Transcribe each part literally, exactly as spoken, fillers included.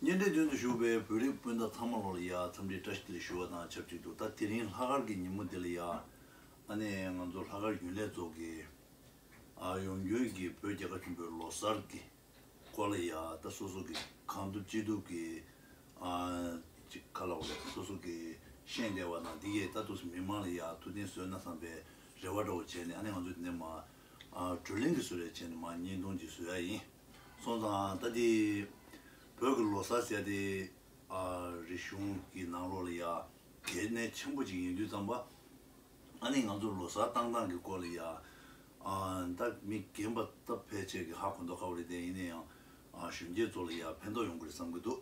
བརྙན་འཕྲིན་མདུན་དུ་བཞུགས་པའི་བོད་རིགས་སྤུན་ཟླ་ཚང་མ་ལོ་ལ་ཡ་འཚམས་འདྲི་བཀྲ་ཤིས་བདེ་ལེགས་ཞུ་བ་དང་ཆབས་ཅིག་ཏུ། ད་དེ་རིང་ལྷག་དཀར་གྱི་ཉིན་མོ་འདི་ལ་ཡ། ཨ་ནི་ང་ཚོ་ལྷག་དཀར་རྒྱུན་ལས་ཚོགས་ཀྱི་ཨ་ཡོང་རྒྱུན་གྱི་བོད་རྒྱལ་ཁབ་ཆེན་པོའི་ལོ་གསར་གྱི་སྐོར་ལ་ཡ། ད་སོ་སོ་གི་གང་ཐུབ་ཅི་ཐུབ་ཀྱི་ཨ་ཅིག་ག་ལབ་དགོས་རེད། སོ་སོ་གི་ཤེས་བདེ་བ་དང་འདི་གས་ད་དུས་སུ་མི་མང་ལ་ཡ་ཐུགས་བརྟན་བཟོས་ན་བསམ་པའི་རེ་བ་འདྲ་བོ་བྱས་ནས། ཨ་ནི་ང་ཚོ་འདི་ནས་མ་ཨ་བགྲོ་གླེང་གི་བཟོ་འདྲ་བྱས་ནས་མ་བརྙན་ཐུང་ཅིག་བཟོ་ཡ་ཡིན། སོང་ཙང་ད་འདི་བོད་ཀྱི་ལོ་གསར་ཟེར་དེ་ཨ་རིག་གཞུང་གི་ནང་ལོགས་ལ་ཡ་གལ་གནད་ཆེན་པོ་ཅིག་ཡིན་དུས་ཙམ་པ། ཨ་ནི་ང་ཚོ་ལོ་གསར་བཏང་སྟངས་ཀྱི་སྐོར་ལ་ཡ། ཨ་ད་མི་རྒན་པ་ད་ཕལ་ཆེར་གྱི་ཧ་གོ་མདོག་ཁ་པོ་རེད་དེ། ཡིན་ན་ཡང་ཨ་གཞོན་སྐྱེས་ཚོ་ལ་ཡ་ཕན་ཐོགས་ཡོང་གི་རེད་བསམ་གྱི་འདུག་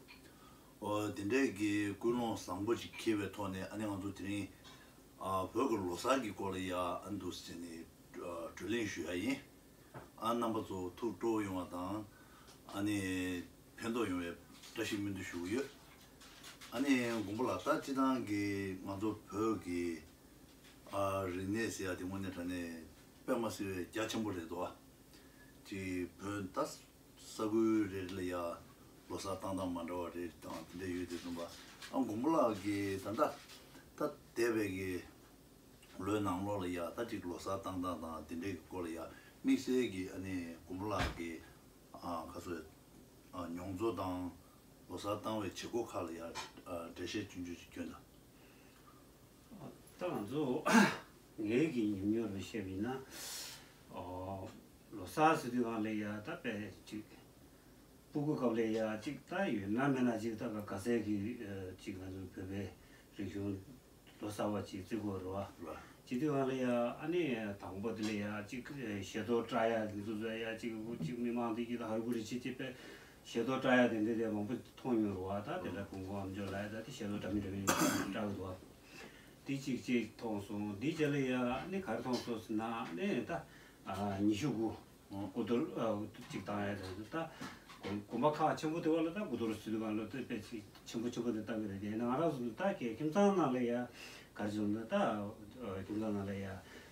འོ་དེ་འདྲའི་གི་ཀུན་སློང་བཟང་པོ་ཅིག་འཁྱེར་བའི་ཐོག་ནས། ཨ་ནི་ང་ཚོ་དེ་རིང་ཨ་བོད་ཀྱི་ལོ་གསར་གྱི་སྐོར་ལ་ཡ་ཨ་འདུག་ཟེར་ནས་ཨ་བགྲོ་གླེང་ཞུ་ཡ་ཡིན། ཨ་རྣམ་པ་ཚོ་ཐུགས་སྤྲོ་བོ་ཡོང་བ་དང་། ཨ་ནི་ཕན་ཐོགས་ཡོང་བའི་བཀྲ་ཤིས་སྨོན་འདུན་ཞུ་གི་ཡོད། ཨ་ནི་མགོན་པོ་ལགས། ད་སྤྱིར་བཏང་གི་ང་ཚོ་བོད་ཀྱི་ཨ་རིག་གནས་ཟེར་ཡ་དེ་དངོས་གནས་དྲང་གནས་དཔེ་མ་སྲིད་པའི་རྒྱ་ཆེན་པོ་རེད་དོ། ཅིག་བོད་ད་ས་ཁུལ་རེ་རེ་ལ་ཡ་ལོ་གསར་བཏང་སྟངས་མ་འདྲ་བ་རེ་དང་དེ་འདྲ་ཡོད་དེ་བཟུང་པ། ཨ་མགོན་པོ་ལགས་ཀྱིས་ད་ལྟ་ད་འདས་པའི་གི་ལོའི་ནང་ལོགས་ལ་ཡ་ད་ཅིག་ལོ་གསར་བཏང་སྟངས་དང་དེ་འདྲའི་གི་སྐོར་ལ་ཡ་དམིགས་བསལ་གྱི་ཨ་ནི་མགོན་པོ་ལགས་ཀྱི་ཨ་ཁ་སོ་ཨ་མྱོང་ཚོར་དང་ལོ་གསར་བཏང་བའི་བྱེད་སྒོ་ཁག་ལ་ཡ་ཨ་འགྲེལ་བཤད་ཆུང་ཆུང་ཅིག་སྐྱོན་དང་། ད་ང་ཚོ་ངའི་གི་ཉམས་མྱོང་ལ་བཤད་པ་ཡིན་ན། ཨོ། ལོ་གསར་ཟེར་དུས་སྒང་ལ་ཡ་ད་དཔེ་ཅིག་སྤུ་གུ་སྐབས་ལ་ཡ་ཅིག་ད་ཡོད་ན་མེད་ན་ཅིག་ད་ག་ག་ཚད་ཀྱི་ཨ་ཅིག་ང་ཚོ་བོད་པའི་རིག་གཞུང་ལོ་གསར་བ་ཅིག་བརྩི་དགོས་རེད་བ། ཅིག་དུས་སྒང་ལ་ཡ་ཨ་ནི་དང་པོ་དེ་ལ་ཡ་ཅིག་ཨ་ཞལ་ཏོག་བཀྲ་ཡ་དེ་ཚོ་ཡ་ཅིག་ཅིག་མི་མང་དེ་གི་ད་ཧ་རི་གུ་རི་བྱེད་ཅིག་དཔེ་ཞལ་ཏོག་བཀྲ་ཡ་དེ་འདྲ་དེ་མང་པོ་མཐོང་མྱོང་རེད་བ། ད་དེ་ལ་ཀུན་གོང་ཨམ་ཅོག་ལ་ཡ་ད་དེ་ཞལ་ཏོག་འདྲ་མིན་འདྲ་མིན་བཀྲ་གི་འདུག་བ། དེ་གཅིག་གཅིག་མཐོང་སོང་། དེ་རྗེས་ལ་ཡ་ཨ་ནི་ག་རེ་མཐོང་སོང་ཟེར་ན། ཨ་ནི་ད་ཨ་ཉི་ཤུ་དགུ་སྐུ་གདུང་ཨ་གཅིག་བཏང་ཡ་དེ་ད་དགོན་དགོན་པ་ཁག་ཆེན་པོ་དེ་བ་ལ་ད་སྐུ་གདུང་ཟེར་དུས་སྒང་ལ་ད་དཔེ་ཅིག་ཆེན་པོ་ཆེན་པོ་དེ་བཏང་གི་རེད། དེ་ཡིན་ན་ང་རང་ཚོ་ད་གའི་ཁྱིམ་ཚང་ནང་ལ་ཡ་ག་རེ་བྱུང་ན་ད་ཨ་ཁྱིམ་ཚང་ནང་ལ་ཡ་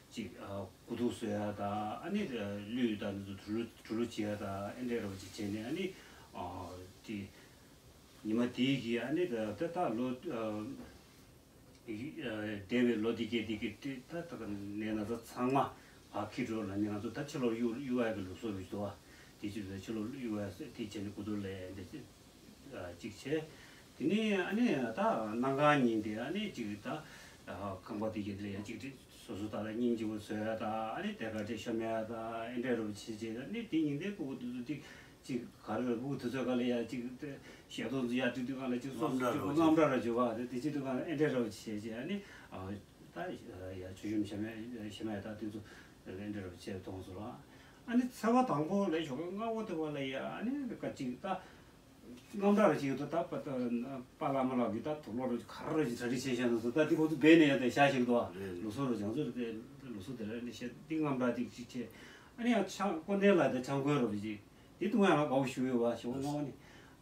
ཅིག་ཨ་སྐུ་གདུང་བཟོ་ཡ་ད། ཨ་ནི་གླུད་ད་འདི་ཚོ་དུག་ལོག་དུག་ལོག་བྱེད་ཡ་ད། ཨེ་འདྲས་རོ་ཅིག་བྱས་ནས། ཨ་ནི་ཨ་དེ་ཉི་མ་དེའི་གི་ཨ་ནི་ད་ད་ད་ལོ་ཨ་འདས་པའི་ལོ་དེ་གའི་དེ་གའི་དེ་ད་ད་ནས་ན་ཚ་ཚང་མ་ཕར་ཁྱེར་འགྲོ་ལ་ནི། ང་ཚོ་ད་ཕྱི་ལོགས་གཡུག་གཡུག་ཡ་གི་ལུགས་སྲོལ་རེད་འདུག་བ། དེ་ཅིག་ད་ཕྱི་ལོགས་གཡུག་ཡ་ཟེར་དེ་བྱས་ནས་སྐུ་གདུང་ལ་འདི་ཅིག་བྱས། དེ་ནས་ཨ་ནི་ད་གནམ་གང་ཉིན་དེ་ཨ་ནི་ཅིག་ད་ཁང་པ་དེ་གའི་དེ་ལ་ཡ་ཅིག་སོ་སོ་ད་ལ་སྙིང་རྗེ་པོ་བཟོ་ཡ་ད། ཨ་ནི་དེ་ག་དེ་ཤོ་མེད་ཡ་ད། ཨེ་འདྲས་རོ་བྱེད་བྱེད། ཨ་ནི་དེ་ཉིན་དེ་སྤུ་གུ་དེ་ཚོ་ཅིག་ཅིག་ག་རེ་སྤུ་གུ་དེ་ཚོའི་སྒང་ལ་ཡ་ཅིག་ཞལ་ཏོག་ཚོ་ཡར་སྒྲིག་དུས་སྒང་ལ་ཅིག་སོ་སོ་ཅིག་རྔམ་དྲག་ར་བྱེད་པ་དེ། དེ་བྱེད་དུས་སྒང་ལ་ཨེ་འདྲས་རོ་བྱེད་བྱེད། ཨ་ནི་ད་ཡ་ཆུ་ཤོམ་ཤ་མེད་ཤ་མེད་ད་དེ་ཚོ་ཨེ་འདྲས་རོ་བྱེད་མཐོང་སོང་ར། ཨ་ནི་ཚེས་པ་དང་པོ་ལ་ཞོགས་ཀ་སྔ་པོ་དེ་བ་ལ་ཡ་ཨ་ནི་ཀ་ཅིག་ད། རྔམ་དྲག་རེ་བྱེད་ཀྱི་འདུག་ད་པ་ད་པཱ་བླ་མ་ལགས་ཀྱིས་ད་དུག་ལོག་རེ་ག་རེ་རེ་གྲ་སྒྲིག་བྱས་བཞག་འདུག་ཟེར། ད་འདི་ཁོ་ཚོ་སྦས་ནས་ཡ་དེ་བཞག་བཞག་འདུག་ཨ། ལུགས་སྲོལ་རེ་སྦྱང་ཚུལ་རེ་དེ་ལུགས་སྲོལ་དེ་རེ་ནས་བཤད། འདི་རྔམ་དྲག་ཅིག་ཅིག་བྱས། ཨ་ནི་ཡང་ཆང་སྐུ་མདུན་ལ་དེ་ཆང་ཁོལ་རོ་བྱེད་ཅིག་འདི་བཏུང་ཡ་ལ་དགའ་བོ་ཞུ་ཡོད་བ། ཞོགས་པ་སྔ་མོ་ནས་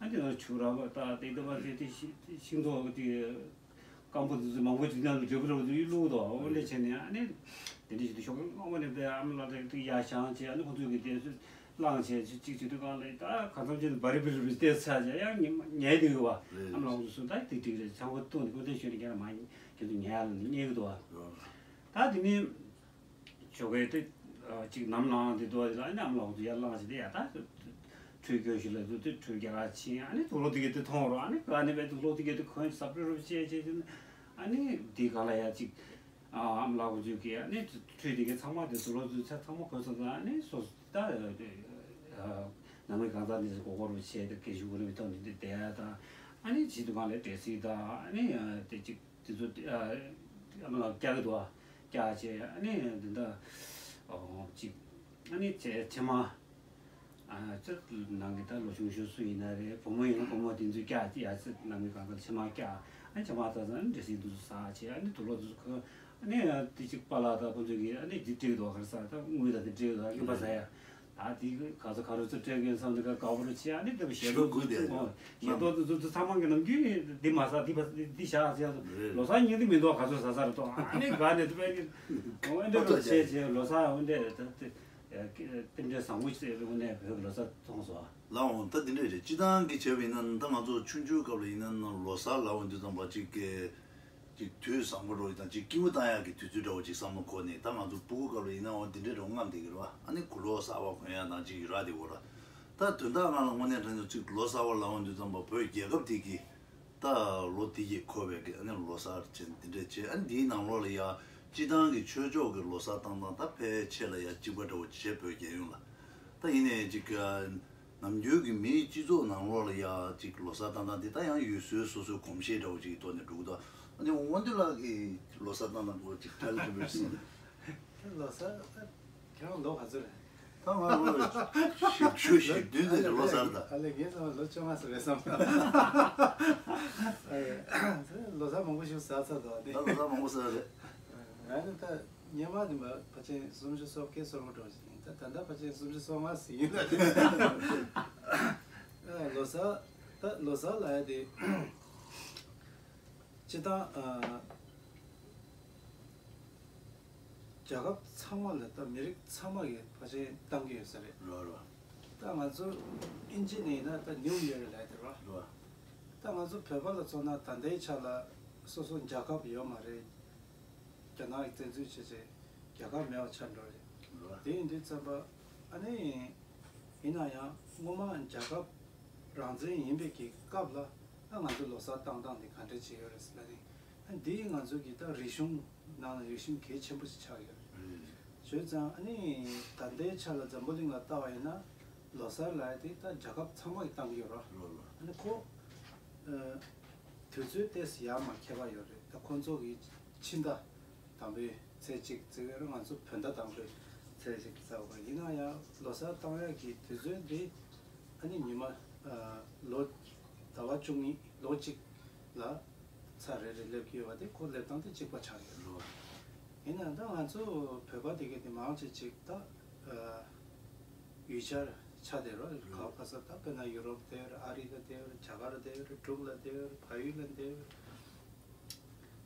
ཨ་འདི་ན་ཆུ་ར་བ་ད་དེ་འདི་བ་དེ་དེ་ཤིང་ཐོག་དེ། སྐམ་པོ་དེ་ཚོ་མང་པོ་ཅིག་ནང་ལ་འབྲས་བུ་ར་བ་དེ་བླུགས་འདུག་འོ་འདྲ་བྱས་ནས་ཨ་ནི་དེ་འདྲ་ཞིག་ཏུ་ཞོགས་ཀ་སྔ་མོ་ནས་པའི་ཨ་མ་ལགས་དེ་ཡར་བཞེངས་བྱས། ཨ་ནི་ཁོ་ཚོས་ཀྱི་དེ་ཚོ་བླངས་བྱས་ཅིག་ཅིག་བྱེད་དུས་སྒང་ལ་ད་གང་འཚམ་ཅིག་ཏུ་བ་རི་བི་རི་བི་བལྟས་ཚར་བྱས་ཡང་ཉལ་ཉལ་བསྡད་ཡོད་བ། ཨ་མ་ལགས་ཁོ་ཚོ་གསུངས་ད་དེ་འགྲིག་རེད། ཆང་ཁོ་བཏུང་ནས་ཁོ་ཚོས་ཤོད་ནས་ཁྱེད་རང་མ་ཁྱེད་ཚོ་ཉལ་ཡ་ལ་ཉལ་གི་འདུག་བ། ད་དེ་ནས། ཞོགས་ཀས་དེ་ཅིག་ནམ་ལངས་དེ་འདུག་ལ་ནམ་ལངས་དུས་ཡར་ལངས་བྱས་དེ་ཡ་ད་ཁྲུས་སྐྱོན་ཞིག་ལ་དུས་དེ་ཁྲུས་རྒྱག་ག་ཕྱིན། ཨ་ནི་དུག་ལོག་དེ་གའི་དེ་མཐོང་རོགས། ཨ་ནི་ག་ནས་བས་དུག་ལོག་དེ་གའི་དེ་གོན་ཟབ་རུབ་བྱས་བྱས་བྱས་ནས། ཨ་ནི་དེ་ག་ལ་ཡ་ཅིག་ཨ་ཨམ་ལགས་ཁོ་ཚོས་ཀྱིས་ཨ་ནི་ཁྲུས་དེ་གའི་ཚང་མ་དེ་དུག་ལོག་དེ་ཚང་མ་གོན་སོང་ཙང་། ཨ་ནི་སོ་སོ་ད་ནང་མི་གང་ཚང་དེ་ཚོ་གོ་གོ་རུ་བྱས་ཏེ་སྐད་ཤུགས་གོ་རུ་མི་ཐོག་ནས་དེ་བསྡད་ཡ་དང་། ཨ་ནི་བྱེད་དུས་སྒང་ལ་འབྲས་སིལ་དང་། ཨ་ནི་དེ་ཅིག་དེ་ཚོ་ཨ་ཨ་མ་ལགས་བཀྱག་གི་འདུག་ཨ། བཀྱག་བྱས་ཨ་ནི་འདི་འདྲ་ཨོ་ཅིག་ཨ་ནི་ཕྱེ་ཕྱེ་མར་ཨ་ཅིག་ནང་གི་ད་ལོ་ཆུང་ཤོས་སུ་ཡིན་ན་རེད། བུ་མོ་ཡིན་ན་བུ་མོ་དེ་ཚོས་བཀྱག་ཡ་ཅིག་ནང་གི་གང་ག་ཕྱེ་མར་བཀྱག་ཨ་ནི་ཕྱེ་མར་ད་ཚ་ཨ་ནི་འདྲེ་སྲིན་དུ་ཟ་བྱས། ཨ་ནི་དུག་ལོག་དུ་ཁོ་ཨ་ནི་དེ་ཅིག་པཱ་ལགས་ད་ཁོ་ཚོས་ཀྱི་ཨ་ནི་འདི་སྤྲད་འདུག་ག་རེ་ཟ་ད་དངུལ་ད་དེ་སྤྲད་འདུག་ག་རྔན་པ་ཟ་ཡ། ད་དེ་ག་ཚོད་ག་རེ་ཚོད་སྤྲད་གི་ཡོད་བསམ་དེ་ག་དགའ་པོ་རུ་བྱས། ཨ་ནི་དེ་བ་ཞལ་ཏོག་ཞོགས་དགུ་དེ་ཞལ་ཏོག་དེ་ཚོ་དེ་ཚང་མ་གི་ནམ་རྒྱུན་འདི་མ་ཟ་འདི་བ་འདི་བཞག་ཟེར་ཡ་ཚོ་རེད། ལོ་གསར་ཉིན་དེ་མི་འདུག་ག་ཚོད་ཟ་ཟ་རེད་དོ། ཨ་ནི་ག་ནས་དེ་བས་ཀྱི་འོ་འདྲ་རུ་བྱས་བྱས་ལོ་གསར་འོ་འདྲ་ད་དེ་ རྟེན་འབྲེལ་བཟང་པོ་ཞིག་ཟེར་བའི་ངོས་ནས་བོད་ཀྱི་ལོ་གསར་མཐོང་སོང་། ལགས་འོང་། ད་འདི་འདྲ་རེད། སྤྱི་བཏང་གི་བྱས་པ་ཡིན་ན་ད་ང་ཚོ་ཆུང་ཆུང་སྐབས་ལ་ཡིན་ན་ལོ་གསར་ལབ་ཡོང་དུས་ཙམ་པ་ཅིག་གི་ཅིག་དུས་བཟང་པོ་འདྲ་བོ་དང་ཅིག་སྐྱིད་པོ་བཏང་ཡག་གི་དུས་ཚོད་འདྲ་བོ་ཅིག་བསམ་བློ་འཁོར་ནས། ད་ང་ཚོ་སྤུ་གུ་སྐབས་ལ་ཡིན་ན་འོ་འདི་འདྲ་འདྲ་བོ་རྔམ་བསྡད་ཀྱི་རེད་བ། ཨ་ནི་གུ་ལོག་གསར་པ་གོན་ཡག་དང་ཅིག་རག་བསྡད་ཀྱི་རེད་བ། ད་དོན་དག་ང་ལ་དངོས་གནས་དྲང་གནས་ཅིག་ལོ་གསར་པ་ལབ་ཡོང་དུས་ཙམ་པ་བོད་རྒྱལ་ཁབ་འདི་གི་ད་ལོ་འདི་ཡི་འཁོར་བའི་གི་ཨ་ནི་ལོ་གསར་བྱས་འདི་འདྲས་བྱས། ཨ་ནི་འདིའི་ནང་ལོགས་ལ་ཡ་སྤྱི་བཏང་གི་ཆོས་ཕྱོགས་ཀྱི་ལོ་གསར་བཏང་སྟངས་ད་ཕལ་ཆེར་ལ་ཡ་གཅིག་པ་འདྲ་བོ་བྱས་བོད་རྒྱལ་ཡོངས་ལ། ད་ཡིན་ནའི་ཅིག་ནམ་རྒྱུན་གྱི་མིའི་སྤྱི་ཚོགས་ནང་ལོགས་ལ་ཡ་ཅིག་ལོ་གསར་བཏང་སྟངས་འདི་ད་ཡང་ཡུལ་སྲོལ་སོ་སོའི་གོམས་གཤིས་འདྲ་བོ་ཅིག་གི་ཐོག་ནས་འགྲོ་གི་འདུག་ཨ་ནི་དབང་འདུས་ལགས་ཀྱིས་ལོ་གསར་བཏང་སྟངས་སྐོར་ཅིག་ཕྲ་ལ་ཕྲན་བུ་ཞིག་གསུངས། ལོ་གསར་ད་ཁྱེད་རང་ལོ་ག་ཚོད་རེད། ད་ང་ལོ་བཞི་བཅུ་ཞེ་བདུན་ཙམ་ལོ་གསར་ད། ཨ་ལས་ངའི་ཚང་མ་ལོ་བཅོ་ལྔ་ཙམ་རེད་བསམ། ལོ་གསར་མང་པོ་ཞིག་ཟ་ཚར་འདུག་ཨ་ནི། ད་ལོ་གསར་མང་པོ་ཟ་རེད། ང་ནི་ད་སྔོན་མ་དེ་མ་ཕལ་ཆེར་སུམ་ཅུ་སོ་བརྒྱད་སོ་དགུ་འགྲོ་བཞིན་ཡིན། ད་ད་ལྟ་ཕལ་ཆེར་སུམ་ཅུ་སོ་ལྔ་ཟིན་ཡིན་ལ། ལོ་གསར་ད་ལོ་གསར་ལབ་ཡ་དེ་སྤྱི་བཏང་ཨ། རྒྱལ་ཁབ་ཚང་མ་ལ་ད་མི་རིགས་ཚང་མ་གིས་ཕལ་ཆེར་བཏང་གི་ཡོད་ས་རེད། རོ་རོ། ད་ང་ཚོ་ཨིན་ཇི་ནས་ཡིན་ན་ད་ནིའུ་ཡར་ལབ་དེ་རོ། རོ། ད་ང་ཚོ་བོད་པ་ལ་མཚོན་ན་ད་ལྟའི་ཆ་ལ་སོ་སོ་རྒྱལ་ཁབ་ཡོད་མ་རེད། རྒྱ་ནག་གིས་བཙན་འཛུལ་བྱས་བྱས་རྒྱལ་ཁབ་མེད་པ་ཆགས་འགྲོ་རེད། རོ། དེ་ཡིན་དུས་ཙམ་པ་ཨ་ནི། ཡིན་ན་ཡང་སྔོན་མ་རྒྱལ་ཁབ་རང་བཙན་ཡིན་པའི་གི་སྐབས་ལ་ཨ་ང་ཚོ་ལོ་གསར་བཏང་སྟངས་དེ་ག་འདྲ་བྱས་ཡོད་རེད་ཟེར་ན་ནི། ཨ་འདི་ང་ཚོ་གི་ད་རིག་གཞུང་ནང་ལ་རིག་གཞུང་གལ་ཆེན་པོ་ཞིག་ཆགས་ཡོད་རེད། བྱས་ཙང་ཨ་ནི་ད་ལྟའི་ཆ་ལ་འཛམ་བུ་གླིང་ལ་ལྟ་བ་ཡིན་ན་ལོ་གསར་ལབ་ཡ་དེ་ད་རྒྱལ་ཁབ་ཚང་མ་གིས་བཏང་གི་ཡོད་རེད། ལོ་ལོ། ཨ་ནི་ཁོ་ཨ་དུས་ཚོད་ཏོག་ཙམ་ཡར་མར་ཁྱད་པར་ཡོད་རེད། ད་ཁོང་ཚོ་གི་ཕྱི་ཟླ་དང་པོའི་ཚེས་གཅིག་བརྩི་གི་རེད། ང་ཚོ་བོད་ཟླ་དང་པོའི་ཚེས་གཅིག་བརྩི་བ་རེད། ཡིན་ན་ཡང་ལོ་གསར་བཏང་ཡག་གི་དུས་ཚོད་འདི་ཨ་ནི་ཉི་མ་ཨ་ལོ་ཟླ་བ་བཅུ་གཉིས་ལོ་གཅིག་ལ་ཚར་རེ་རེ་སླེབས་ཀྱི་ཡོད་པ་དེ་ཁོ་སླེབས་སྟངས་དེ་གཅིག་པ་ཆགས་ཡོད་རེད། ཡིན་ན་ད་ང་ཚོ་བོད་པ་དེ་གའི་དེ་མང་ཆེ་ཅིག་ད་ཨ་ཡུལ་གྲུ་ཆ་དེ་རོ། ག་བ་ག་ས་ད་དཔེར་ན་ཡུ་རོབ་དེ་རེད། ཨ་རི་ལ་དེ་རེད། རྒྱ་གར་དེ་རེད། འབྲུག་ལ་དེ་རེད། བལ་ཡུལ་ལ་དེ་རེད།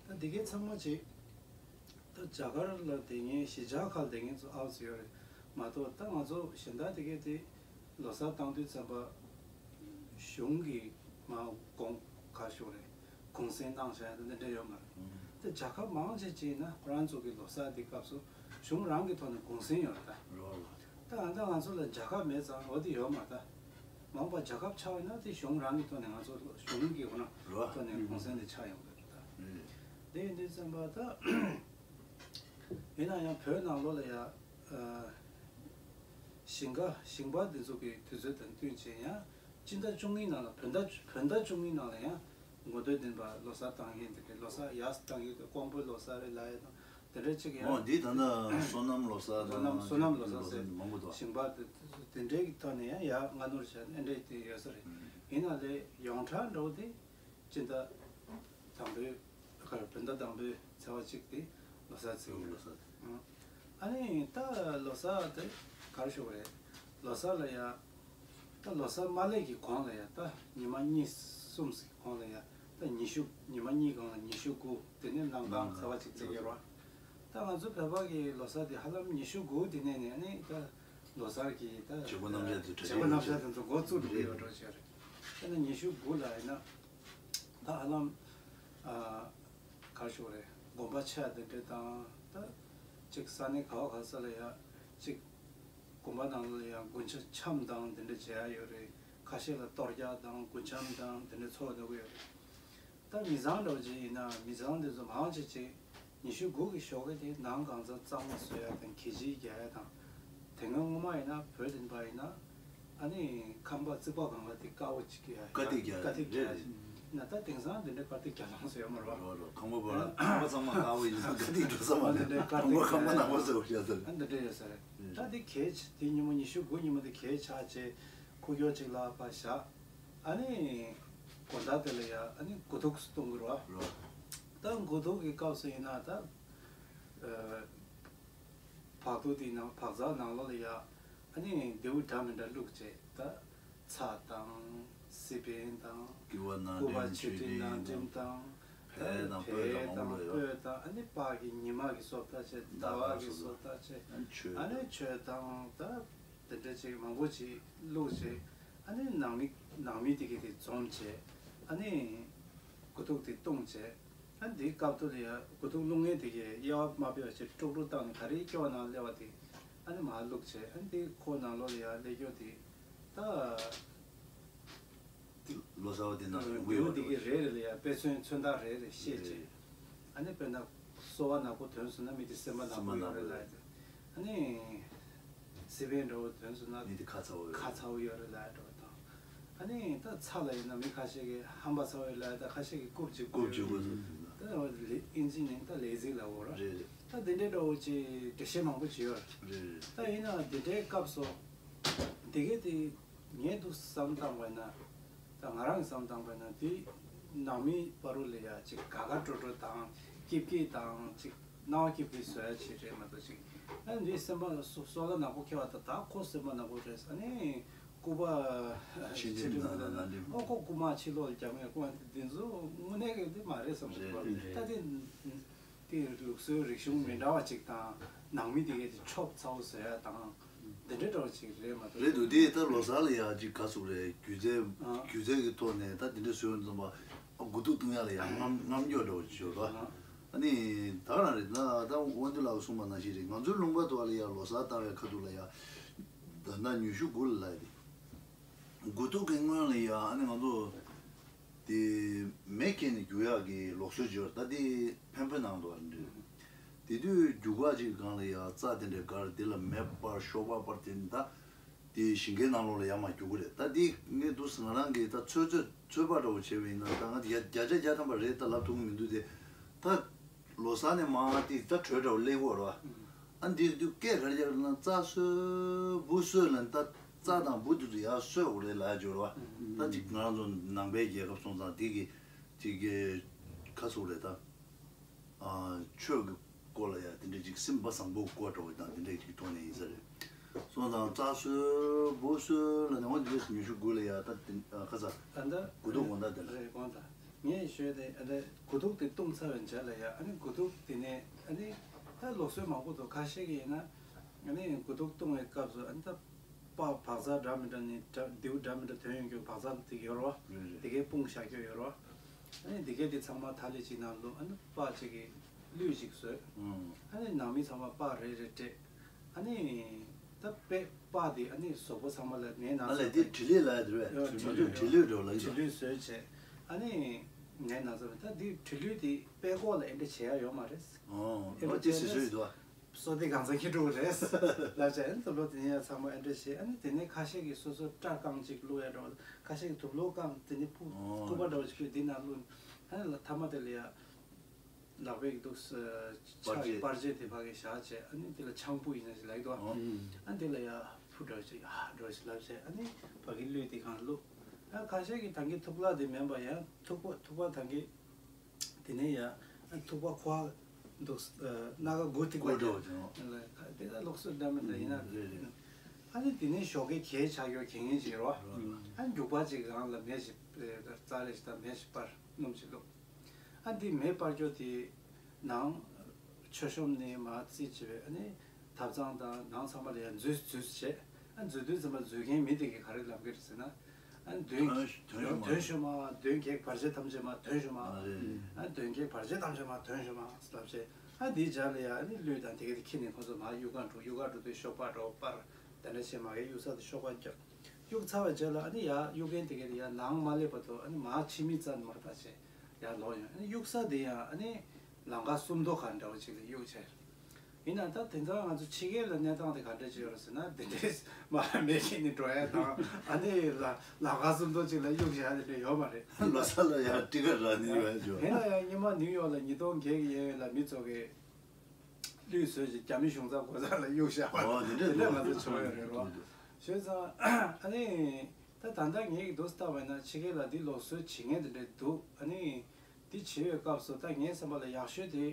ད་དེ་གའི་ཚང་མ་ཅིག་ད་རྒྱ་གར་ལ་བསྡད་མཁན་གཞིས་ཆགས་ཁག་ལ་བསྡད་མཁན་ཚོ་ཨའུ་ཙི་ཡོད་རེད་མ་གཏོགས། ད་ང་ཚོ་གཞན་དག་དེ་གའི་དེ་ལོ་གསར་བཏང་དུས་ཙམ་པ་གཞུང་གིས་མར་དགོངས་ག་ཞུ་རེད། གུང་སེང་གནང་བཞག་ཡ་དེ་འདྲ་ཡོད་མ་རེད། ད་རྒྱལ་ཁབ་མང་ཆེ་ཅིག་ཡིན་ན་ཁོ་རང་ཚོ་གི་ལོ་གསར་དེ་སྐབས་སུ་གཞུང་རང་གི་ཐོག་ནས་གུང་སེང་ཡོད་རེད་ད། ད་ད་ང་ཚོ་ལ་རྒྱལ་ཁབ་མེད་ཙང་འོ་དེ་ཡོད་མ་རེད་ད། མང་པ་རྒྱལ་ཁབ་ཆགས་ཡོད་ན་དེ་གཞུང་རང་གི་ཐོག་ནས་ང་ཚོ་གཞུང་གི་འོ་ན་ཐོག་ནས་གུང་སེང་དེ་ཆགས་ཡོང་གི་རེད་ད། དེ་ཡིན་དུས་ཙམ་པ་ད། ཡིན་ན་ཡང་བོད་ནང་ལོགས་ལ་ཡ། ཨ། ཞིང་ཁ་ཞིང་པ་འདི་ཚོ་གི་དུས་ཚོད་དང་བསྟུན་བྱས་ཡང་སྤྱི་ཟླ་བཅུ་གཉིས་ནང་ལ་བོད་ཟླ་བོད་ཟླ་བཅུ་གཉིས་ནང་ལ་ཡང་དགོས་འདོད་ལྡན་པ་ལོ་གསར་བཏང་མཁན་དེ་འདྲ། ལོ་གསར་ཡར་བཏང་ཡོད་དེ་ཀོང་པོའི་ལོ་གསར་རེད་ལབ་ཡ་དང་དེ་འདྲ་ཅིག་ཡང་། འོ་འདི་ད་ལྟ་སོ་ནམ་ལོ་གསར་དང་སོ་ནམ་སོ་ནམ་ལོ་གསར་ཟེར་མང་པོ་འདུག་ཞིང་པ་དེ་དེ་འདྲའི་གི་ཐོག་ནས་ཡང་ཡར་སྔ་སྣུར་བྱས་ནས་འདྲ་དེ་ཡོད་ས་རེད། ཡིན་ན་ལས་ཡོངས་གྲགས་འདྲ་བོ་དེ། སྤྱི་ཟླ་དང་པོའི་ཁར་བོད་ཟླ་དང་པོའི་ཚེས་པ་གཅིག་དེ་ལོ་གསར་བརྩི་གི་ཡོད། ལོ་གསར། ཨ་ནི་ད་ལོ་གསར་དེ་ག་རེ་ཞུ་དགོས་རེད། ལོ་གསར་ལ་ཡ་ད་ལོ་གསར་མ་སླེབས་ཀྱི་གོང་ལ་ཡ་ད་ཉི་མ་གཉིས་གསུམ་ཞིག་གོང་ལ་ཡ་ད་ཉི་ཤུ་ཉི་མ་གཉིས་གོང་ལ་ཉི་ཤུ་དགུ་དེ་ནས་གནམ་གང་ཚེས་པ་གཅིག་བརྩི་གི་ཡོད་རེད། ད་ང་ཚོ་བོད་པ་གི་ལོ་གསར་དེ་ཧ་ལམ་ཉི་ཤུ་དགུ་དེ་ནས་ནས་ནི་ད་ལོ་གསར་གྱི་ད་བྱེད་སྒོ་རྣམ་གཞག་དེ་གྲ་བྱེད་སྒོ་རྣམ་གཞག་དེ་ཚོ་འགོ་བཙུགས་འགྲོ་གི་ཡོད་འགྲོ་བྱས་རེད། ད་ནི་ཉི་ཤུ་དགུ་ལ་ཡིན་ན་ད་ཧ་ལམ་ཨ་ག་རེ་ཞུ་དགོས་རེད། དགོན་པ་ཆེ་བ་དེ་འདྲ་དང་ད་ཅིག་ས་གནས་ག་བ་ག་ས་ལ་ཡ་ཅིག་དགོན་པ་ནང་ལ་ཡ་དགུན་ཆ་འཆམ་དང་དེ་འདྲ་བྱེད་ཡ་ཡོད་རེད། ཁ་ཤས་ལ་གཏོར་རྒྱག་དང་དགུན་འཆམ་དང་དེ་འདྲ་འཚོགས་འདུག་གི་ཡོད་རེད། ད་མི་ཚང་འདྲ་བོ་ཅིག་ཡིན་ན་མི་ཚང་དེ་ཚོ་མང་ཆེ་ཆེ་ཉི་ཤུ་དགུ་གི་ཞོགས་ཀ་དེ་ནང་གང་ཚ་གཙང་མ་བཟོ་ཡ་དང་གད་ཕྱིས་རྒྱག་ཡ་དང་། དེ་སྔ་སྔོན་མ་ཡིན་ན་བོད་དེ་འདྲ་ཡིན་ན་ཨ་ནི་ཁང་པ་རྩིག་པ་སྒང་ལ་དེ་དཀར་པོ་ཅིག་ཡ་དཀར་ཐིག་རྒྱག་དཀར་ཐིག་རྒྱག་རེད། ཡིན་ན་ད་དེང་སང་དེ་འདྲ་དཀར་ཐིག་རྒྱག་ལང་སོ་ཡོད་མ་རེད་བ། རོ་རོ། ཁང་པ་བ་ཁང་པ་ཚང་མ་དཀར་པོ་ཡིན་ཙང་དཀར་ཐིག་འགྲོ་ས་མ་ཨ་འདི་རེད། འདྲའི་དཀར་ཁང་པ་ཐིག་ཁང་པ་ནག་པོ་བཟོ་བ་ཤ་ཚ་རེད། ཨ་འདི་འདྲ་ཡོད་ས་རེད། ད་དེ་གལ་ཆེ་དེ་ཉིན་མོ་ཉི་ཤུ་དགུ་ཉིན་མོ་དེ་གལ་ཆེ་ཆེ་ཁུག་ཀྱོག་ཅིག་ལ་ཕར་བཞག་ཨ་ནི་དགོང་དག་དེ་ལ་ཡ་ཨ་ནི་དགུ་ཐུག་གཏོང་གི་རེད་བ། ད་དགུ་ཐུག་གི་སྐབས་སུ་ཡིན་ན་ད་ཨ་བག་ཐུག་དེའི་ནང་བག་ཚ་ནང་ལོགས་ལ་ཡ་ཨ་ནི་རྡེའུ་འདྲ་མི་འདྲ་བླུགས་བྱས་ད་ཚྭ་དང་སི་པན་དང་སྐྱུར་བ་སྐྱུར་བ་ཆུ་ཆུ་ཊི་ཊི་ནང་ཊིམ་དང་། བལ་དང་སྤོས་དང་མང་པོ་ཡོད། སྤོས་དང་ཨ་ནི་པགས་ཀྱི་ཉི་མ་གི་སོ་ཐར་བྱས། ཟླ་བ་གི་སོ་ཐར་བྱས། ཨ་ནི་མཆོད་དང་ད་དེ་འདྲ་ཅིག་མང་པོ་ཅིག་བླུགས་བྱས། ཨ་ནི་ནང་མི་ནང་མི་དེ་གས་དེ་འཛོམས་བྱས། ཨ་ནི་དགུ་ཐུག་དེ་བཏུང་བྱས། ཨ་ནི་དེའི་སྐབས་དུ་ལ་ཡ་དགུ་ཐུག་བླུགས་མཁན་དེ་གས་དབྱེ་བ་མ་ཕྱེ་བ་བྱས་དཀྲུག་དཀྲུག་བཏང་ནས་ག་རེ་སྐྱོ་བ་ནང་སླེབས་པ་དེ་ཨ་ནི་མར་བླུགས་བྱས། ཨ་ནི་དེ་ཁོ་ནང་ལོགས་ལ་ཡ་སླེབས་སྐྱོ་དེ་ད། ལོ་གསར་བ་དེ་ནང་ཡོང་གི་ཡོད་རེད། དེ་གི་རེ་རེ་ལ་ཡ་དཔེ་མཚོན་མཚོན་རྟགས་རེ་རེ་བཤད་བྱས། ཨ་ནི་དཔེར་ན་སོ་པ་ནག་པོ་ཐོན་སོང་ན་མི་དེ་སེམས་པ་ནག་པོ་ཡོད་རེད་ལབ་ཡ་དེ། ཨ་ནི་སི་པན་འདྲ་བོ་ཐོན་སོང་ན་མི་དེ་ཁ་ཚ་བོ་ཡོད་ཁ་ཚ་བོ་ཡོད་རེད་ལབ་ཡ་འདྲ་བོ་དང་། ཨ་ནི་ད་ཚྭ་ལ་ཡིན་ན་མི་ཁ་ཤས་ཀྱིས་ཧམ་པ་ཚ་བོ་ཡོད་ལབ་ཡ། ད་ཁ་ཤས་ཀྱིས་རྐུབ་ལྗིད་པོ་རྐུབ་ལྗིད་པོ་ཡོད་རེད། ད་ཨིན་ཇི་ནས་ད་ལེ་ཟི་ལབ་དགོས་ར། རེད་རེད། ད་དེ་འདྲའི་འདྲ་བོ་ཅིག་འགྲེལ་བཤད་མང་པོ་ཅིག་ཡོད་རེད། རེད་རེད། ད་ཡིན་ནའང་དེ་འདྲའི་སྐབས་སུ་དེ་གས་དེ། ངས་འདུག་བསམ་བཏང་བ་ན། ད་ང་རང་གིས་བསམ་བཏང་བ་ན་དེ་ནང་མི་བར་དུ་ལ་ཡ་ཅིག་དགའ་དགའ་སྤྲོ་སྤྲོ་དང་སྐྱིད་སྐྱིད་དང་ཅིག་སྣང་བ་སྐྱིད་སྐྱིད་བཟོ་ཡ་ཅིག་རེད་མ་གཏོགས་ཅིག་ཨ་འདི་སེམས་པ་སོ་སོ་ལ་ནག་པོ་ཁེལ་བ་ད་ད་ཁོ་སེམས་པ་ནག་པོ་རེད། ཨ་ནི་སྐུད་པ་ཕྱི་འགྲིམ་ཕྱི་འགྲིམ་ན་ན་འགྲིམ་ཨོ་ཁོ་རྐུ་མ་ཕྱི་ལོགས་ལ་རྒྱབ་ངེས་རྐུ་མ་དེ་ཚོ་དངོས་གནས་ཀྱི་དེ་མ་རེད་བསམ་གྱི་རེད། ད་དེ། དེ་ལུགས་སྲོལ་རིག་གཞུང་མི་འདྲ་བ་ཅིག་དང་ནང་མི་དེ་གས་ཀྱི་ཆོབ་ཚ་བོ་བཟོ་ཡ་དང་འདི་འདྲ་འདྲ་བ་ཅིག་རེད་མ་གཏོགས། རེད་འདུག་དེ་ད་ལོ་གསར་ལ་ཡ་ཅིག་ག་ཟུག་རེད། སྒྱུ་རྩལ་ཨ་སྒྱུ་རྩལ་གྱི་ཐོག་ནས་ད་དེ་འདྲ་བཟོས་ཡོང་ཙམ་པ་ཨ་དགུ་ཐུག་བཏུང་ཡ་ལ་ཡ་རྔམ་རྔམ་སྐྱོ་འདྲ་བོ་ཅིག་ཡོད་ར། ཨ་ཨ་ནི་ད་ག་རང་རེད་ན་ད་དབང་འདུས་ལགས་གསུངས་པ་ནང་བཞིན་རེད། ང་ཚོའི་ལུང་པ་དུ་བ་ལ་ཡ་ལོ་གསར་བཏང་བའི་ཁ་ཐུག་ལ་ཡ་ད་ལྟ་ཉི་ཤུ་དགུ་ལ་ལབ་ཡ་དེ། དགུ་ཐུག་གི་སྔོན་ལ་ཡ་ཨ་ནི་ང་ཚོ། དེ་མེ་ཁྱེར་ནས་རྒྱུག་ཡག་གི་ལུགས་སྲོལ་ཅིག་ཡོད་རེད། ད་དེ་འཕན་པོའི་ནང་དུ་ཨ་འདྲ། དེ་དུས་རྒྱུག་པ་ཅིག་སྒང་ལ་ཡ་རྩྭ་དེ་འདྲ་བསྒར། དེ་ལ་མེ་སྤར་ཤོག་སྦག་སྤར། དེ་ད་དེ་ཞིང་ཁའི་ནང་ལོགས་ལ་ཡར་མར་རྒྱུག་གི་རེད། ད་དེ་ངས་འདུག་སེ་ང་རང་གིས་ད་ཚོད་ཚོད་ཚོད་དཔག་འདྲ་བོ་བྱས་པ་ཡིན་ན་ད་ང་བརྒྱ་བརྒྱ་ཆ་བརྒྱ་ཐམ་པ་རེད་ད་ལབ་ཐུབ་ཀྱི་མི་འདུག་དེ་ད། ལོ་གསར་ནས་མར་དེ་ད་གྲོས་འདྲ་བོ་སླེབས་ཀྱི་ཡོད་རེད་བ། ཨ་འདི་དུས་སྐད་ག་རེ་རྒྱག་རེད་ན་རྩྭ་གསོས་འབུ་གསོས་ལབ་ནས་ད་རྩྭ་དང་འབུ་དེ་ཚོ་ཡར་གསོས་དགོས་རེད་ལབ་ཡ་ཅིག་ཡོད་རེད་བ། ད་ཅིག་ང་རང་ཚོ་ནང་པའི་རྒྱལ་ཁབ་སོང་ཙང་དེ་གི་ཅིག་གི་ཁ་ཚུགས་རེད་ད། ཨ་ཆོས་ཀྱི་སྐོར་ལ་ཡ་དེ་འདྲ་ཅིག་སེམས་པ་བཟང་པོའི་སྐོར་འདྲ་བོ་དང་དེ་འདྲ་ཅིག་ཐོག་ནས་ཡིན་ས་རེད། སོང་ཙང་རྩྭ་གསོས་འབུ་གསོས་ལབ་ནས་འོ་འདི་ཉི་ཤུ་དགུ་ལ་ཡ་ད་དེ་ཁ་ཚ་ད་ལྟ་དགུ་ཐུག་དགོང་དག་དེ་ལ་རེད་དགོང་དག་ངས་ཞུས་ཏེ་ཨ་ནི་དགུ་ཐུག་དེ་བཏུང་ཚར་བའི་རྗེས་ལ་ཡ་ཨ་ནི་དགུ་ཐུག་དེ་ནས་ཨ་ནི་ད་ལུགས་སྲོལ་མང་པོ་འདུག་ཁ་ཤས་ཀྱིས་ཡིན་ན་ཨ་ནི་དགུ་ཐུག་བཏུང་བའི་སྐབས་སུ་ཨ་ནི་ད་པགས་བག་ཚ་འདྲ་མི་འདྲ་ནི་འདྲ་མདེའུ་འདྲ་མི་འདྲ་ཐོན་ཡོང་རྒྱུ་བག་ཚ་དེ་ཡོད་རེད་བ། རེད་རེད། དེ་གའི་སྤུངས་བཞག་རྒྱུ་ཡོད་རེད་བ། ཨ་ནི་དེ་གའི་དེ་ཚང་མ་ཐ་ལི་གཅིག་ནང་བླུགས། ཨ་ནི་པགས་གཅིག་གི་གླུད་གཅིག་བཟོས། ཨ་ནི་ནང་མི་ཚང་མ་པགས་རེ་རེ་སྤྲད། ཨ་ནི་ད་པགས་པགས་དེ་ཨ་ནི་གཟུགས་པོ་ཚང་མ་ལ་ངའི་ནང་ཨ་ལས་འདི་དྲི་ལུད་ལ་དེ་བས་ཨ་དྲི་ལུད་དྲི་ལུད་འགྲོ་ལ་དྲི་ལུད་བཟོས་བྱས། ཨ་ནི་ངའི་ནང་ཚོ་ད་འདི་དྲི་ལུད་དེ་པད་ཀོག་ལ་ཨེ་འདྲ་བྱེད་ཡ་ཡོད་མ་རེད། ཨོ་ཨེ་འདྲ་ཨོ་ཅི་བྱས་སི་ནས་སུ་ཡོད་དོ། སོ་དེ་གང་ཚ་ཁྱི་ཕྲུག་རེད་ལབ་བྱས། ཨ་ནི་དུ་ལོ་དེ་ནས་ཡ་ཚང་མ་ཨེ་འདྲ་བྱས། ཨ་ནི་དེ་ནས་ཁ་ཤས་ཀྱིས་སོ་སོ་སྐྲ་རྐང་གཅིག་བླུགས་ཡ་འདྲ་བ། ཁ་ཤས་ཀྱིས་དུ་ལོ་རྐང་དེ་ནས་སྐུ་ཨོ་སྐུ་པ་འདྲ་བ་ཅིག་ཕུད་དེ་ནང་བླུགས། ཨ་ནི་ལ་ཐ་མ་དེ་ལ་ཡ། ལག་པའི་འདུག་ས་ཕར་ཕྱག་གི་ཕར་རྗེས་དེ་ཕ་གི་བཞག་བྱས། ཨ་ནི་དེ་ལ་ཆང་ཕུ་ཡིན་ན་ཞིག་ལབ་ཀྱི་འདུག་ཨ་ཨ་ནི་དེ་ལ་ཡ་ཕུ་འདྲ་ཞིག་ཡ་འདྲ་ཞིག་ལབ་བྱས། ཨ་ནི་ཕ་གི་གླུད་དེ་གང་བླུགས། ཨ་ཁ་ཤས་ཀྱིས་ད་གིན་ཐུག་པ་དེ་མིན་པ་ཡང་ཐུག་པ་ཐུག་པ་ད་གིན་དེ་ནས་ཡ་ཨ་ཐུག་པ་ཁོ་འདུག་སྣ་ཁ་དགུ་ཐིག་པ་དེ་དེ་ལ་ལུགས་སྲོལ་འདྲ་མི་འདྲ་ཡིན་ན། ཨ་ནི་དེ་ནས་ཞོགས་ཀས་གད་ཆག་ཡོད་གད་ངན་ཞིག་རོ། ཨ་ནི་རྒྱུག་པ་ཅིག་རང་ལ་མེ་ཞིག་རྩྭ་རེ་ཞིག་དང་མེ་ཞིག་སྤར་སྣུམ་ཞིག་བླུགས། ཨ་འདི་མེ་སྤར་རྒྱུ་དེ་ནང་མཆོད་གཤོམ་ནས་མར་རྩིས་བྱས་པའི་ཨ་ནི་ཐབ་ཚང་དང་ནང་ཚང་མ་ལ་ཡང་འཛུལ་འཛུལ་བྱས། ཨ་འཛུལ་དུས་ཙམ་པ་འཛུལ་མཁན་མི་དེ་གིས་ག་རེ་ལབ་ཀྱི་རེད་ཟེར་ན། ཨ་དོན་དོན་ཞུ་མ་དོན་ཞུ་མ་དོན་གྱི་བར་ཆད་ཐམས་ཅད་མ་དོན་ཞུ་མ། ཨ་དོན་གྱི་བར་ཆད་ཐམས་ཅད་མ་དོན་ཞུ་མ་ལབ་བྱས། ཨ་འདིའི་རྗེས་ལ་ཡང་ཨ་ནི་གླུད་དང་དེ་ག་དེ་ཁྱེར་ནས་ཁོང་ཚོ་མར་གཡུག་ག་འགྲོ། གཡུག་ག་འགྲོ་དུས་ཤོག་སྦག་འདྲ་བོ་སྤར། དེ་འདྲ་བྱས་མ་གི་གཡུག་ས་དེ་ཤོག་སྦག་རྒྱག་གཡུག་ཚར་བའི་རྗེས་ལ་ཨ་ནི་ཡར་གཡུག་མཁན་དེ་གས་དེ་ཡར་ནང་མ་སླེབས་བར་དུ་ཨ་ནི་མར་ཕྱི་མིག་ཙམ་མར་ལྟ་བྱས་ཡར་ལོག་ཡོང་། ཨ་ནི་གཡུག་ས་དེ་ཡང་ཨ་ནི་ལམ་ཁ་སུམ་མདོ་ཁ་འདྲ་བོ་ཅིག་ལ་གཡུག་བྱས། ཡིན་ན་ད་དེང་སང་ང་ཚོ་ཕྱི་རྒྱལ་ལ་གནས་སྟངས་དེ་ག་འདྲ་ཅིག་ཡོད་རེད་ཟེར་ན། དེ་འདྲའི་མར་མེ་ཁྱེར་ནས་འགྲོ་ཡ་དང་ཨ་ནི་ལ་ལམ་ཁ་སུམ་མདོ་ཅིག་ལ་གཡུག་བཞག་དེ་འདྲ་ཡོད་མ་རེད། ལོ་གསར་ལ་ཡར་ཊི་ཀེ་ཊི་རག་ནི་ཡོད་ཡ་ཅོ། ཡིན་ན་ཡང་སྔོན་མ་ནིའུ་ཡོག་ལ་ཉིས་སྟོང་བརྒྱད་ཀྱི་གཡས་གཡོན་ལ་མི་ཚོ་གིས་གླུད་བཟོས་ཀྱི་རྒྱ་མི་གཞུང་ཚབ་སྒོ་རྩ་ལ་གཡུག་བཞག་པ། ཨོ་དེ་འདྲ་དེ་འདྲ་འདུག་ང་ཚོ་བྱུང་ཡོད་རེད་རོ། འདུག་འདུག་བྱས་ཙང་ཨ་ནི་ད་ད་ལྟ་ངེད་ཀྱི་འདུག་སེ་བལྟས་པ་ཡིན་ན་ཕྱི་རྒྱལ་ལ་འདི་ལུགས་སྲོལ་བྱེད་མཁན་དེ་འདྲ་འདུག་ཨ་ནི་འདི་བྱེད་པའི་སྐབས་སུ་ད་ངའི་བསམ་པ་ལ་ཡག་ཤོས་དེ་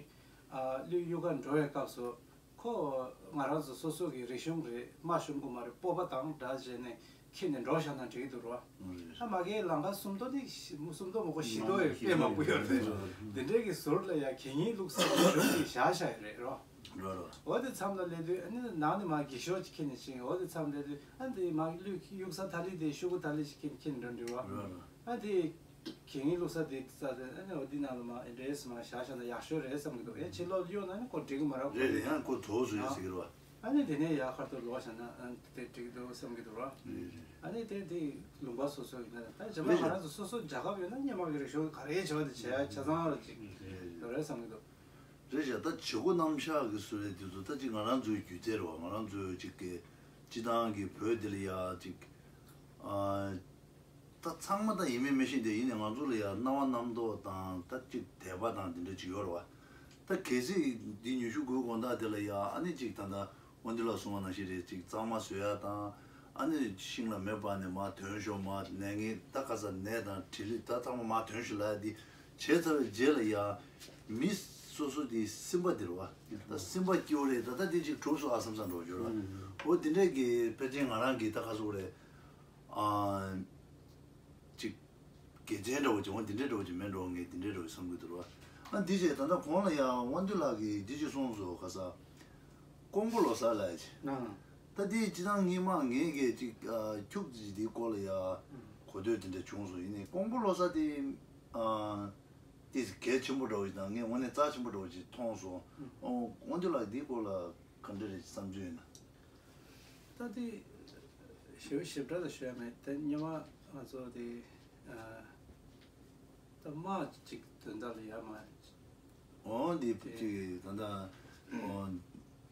ཨ་གླུད་གཡུག་ག་འགྲོ་བའི་སྐབས་སུ་ ཁོ་ང་རང་ཚོ་སོ་སོ་གི་རིག་གཞུང་རེད། མ་ཤོང་གི་མ་རེད། སྤོབས་པ་དང་འདྲ་བྱས་ནས་ཁྱེར་ནས་འགྲོ་བཞག་ན་འགྲིག་གི་འདུག་རོ། ཨ་མ་གིའི་ལམ་ཁ་སུམ་མདོ་ནི་སུམ་མདོ་མོ་ཁོ་བཞི་མདོ་ཡོད་དཔེ་མང་པོ་ཡོད་རེད། འདི་འདྲའི་གི་ཟུར་ལ་ཡ་གད་སྙིགས་བླུགས་ས་གི་གཞུང་གི་བཞག་བཞག་ཡོད་རེད་རོ། འོ་དེ་མཚམས་ལ་སླེབས་དུས་ཨ་ནི་ནང་ནས་མ་གི་ཤོག་ཅིག་ཁྱེར་ནས་ཕྱིན། འོ་དེ་མཚམས་སླེབས་དུས་ཨ་འདི་མ་གི་གླུད་གཡུག་ས་ཐ་ལི་དེ་ཤོག་གུ་ཐ་ལི་ཞིག་ཁྱེར་ཁྱེར་འགྲོ་འདྲི་བ། ཨ་དེ་གད་སྙིགས་བླུགས་ས་དེ་རྩ་དེ་ཨ་ནི་འོ་དེ་ནང་ལ་མ་ཨེ་འདྲེས་མ་བཞག་བཞག་ན་ཡག་ཤོས་རེད་བསམ་གི་འདུག་ཡ་ཕྱི་ལོགས་གཡུག་ན་ནི་ཁོ་འགྲིག་གི་མ་རེད། རེད་རེད། ཡང་ཁོ་དོགས་སུ་ཡོད་ཟེར་གི་རེད་བ། ཨ་ནི་དེ་ནས་ཡར་ཁ་ཐུག་ལོག་བཞག་ན་ཨ་དེ་འགྲིག་འདུག་བསམ་གི་འདུག་ར། རེད་རེད། ཨ་ནི་དེ་དེ་ལུང་པ་སོ་སོ་ཡིན་ན་ད་རྗེས་མ་རེད་ང་རེད། རང་ཚོ་སོ་སོ་རྒྱལ་ཁབ་ཡོད་ན་སྔོན་མ་གི་རིག་གཞུང་ག་རེ་བྱས་པ་དེ་བྱས་ཆ་ཚང་ར་ཅིག་རེད་རེད་བསམ་གི་འདུག་རེད་བཞག་ད་བྱེད་སྒོ་རྣམ་གཞག་གི་སུ་རེད་དེ་ཚོ་ད་ཅིག་ང་རང་ཚོའི་སྒྱུ་རྩལ་རེད་བ། ང་རང་ཚོའི་ཅིག་གི་སྤྱི་བཏང་གི་བོད་འདི་ལ་ཡ་ཅིག་ཨ། ད་ཚང་མ་ད་ཡིན་མིན་མི་ཤེས་དེ་ཡིན་ནའི་ང་ཚོ་ལ་ཡ་སྣང་བ་རྣམ་རྟོག་དང་ད་ཅིག་དད་པ་དང་དེ་འདྲ་ཅིག་ཡོད་རེད་བ། ད་གལ་སྲིད་འདི་ཉི་ཤུ་དགུའི་དགོང་དག་དེ་ལ་ཡ་ཨ་ནི་ཅིག་ད་ལྟ་དབང་འདུས་ལགས་གསུངས་པ་ནང་བཞིན་རེད། ཅིག་གཙང་མ་བཟོ་ཡ་དང་ཨ་ནི་ཤིང་ལ་མེ་སྤར་ནས་མར་ཐོན་ཤོག་མར་ནད་ངན་ད་ག་ས་ནད་དང་འབྲེལ་ལི་ད་ཚང་མ་མར་ཐོན་ཤོག་ལབ་ཡ་འདི་བྱས་ཚར་བའི་རྗེས་ལ་ཡ་མི་སོ་སོ་དེ་སེམས་པ་དེ་རེད་བ། ད་སེམས་པ་སྐྱིད་པོ་རེད། ད་ད་དེ་ཅིག་གྲུབ་སོང་ཨ་བསམ་བསམ་འགྲོ་རྒྱུ་རེད་བ། འོ་དེ་འདྲས་ཀྱི་ཕལ་ཆེར་ང་རང་གི་ད་ག་སོག་རེད། ཨ། ཅིག་དགེ་མཚན་འདྲ་བོ་ཅིག་འོ་འདི་འདྲའི་འདྲ་བོ་ཅིག་མེད་འགྲོ་ངས་འདི་འདྲའི་འདྲ་བོ་བསམ་གྱི་འདུག་ར། ཨ་འདི་བྱས་ད་ལྟ་གོང་ལ་ཡང་དབང་འདུས་ལགས་ཀྱིས་འདི་ཅིག་གསུངས་སོང་། ཁ་ས་ཀོང་པོ་ལོ་གསར་ལབ་ཅིག་ད་འདི་སྤྱི་བཏང་སྔོན་མ་ངས་ཀྱིས་ཅིག་ཨ་ཁྱུག་ཅིག་འདིའི་སྐོར་ལ་ཡ་གོ་ཐོས་དེ་འདྲ་བྱུང་སོང་། ཡིན་ནའི་ཀོང་པོ་ལོ་གསར་དེ་ཨ་དེ་གལ་ཆེན་པོ་འདྲ་བོ་ཞིག་དང་ངས་དངོས་གནས་རྩ་ཆེན་པོ་འདྲ་བོ་ཞིག་མཐོང་སོང་། ཨོ་དབང་འདུས་ལགས་འདིའི་སྐོར་ལ་ག་འདྲ་རེད་བསམ་ཚུལ་ཡིན་ན། ད་དེ་ཞིབ་ཞིབ་ཕྲ་ལ་ཞུ་ཡ་མེད། ད་སྔོན་མ་ང་ཚོ་དེ་ཨ་ད་དམག་ཅིག་དོན་དག་ལ་ཡ་མ། འོ་འདི་དེ་ཅིག་ད་ལྟ་འོ་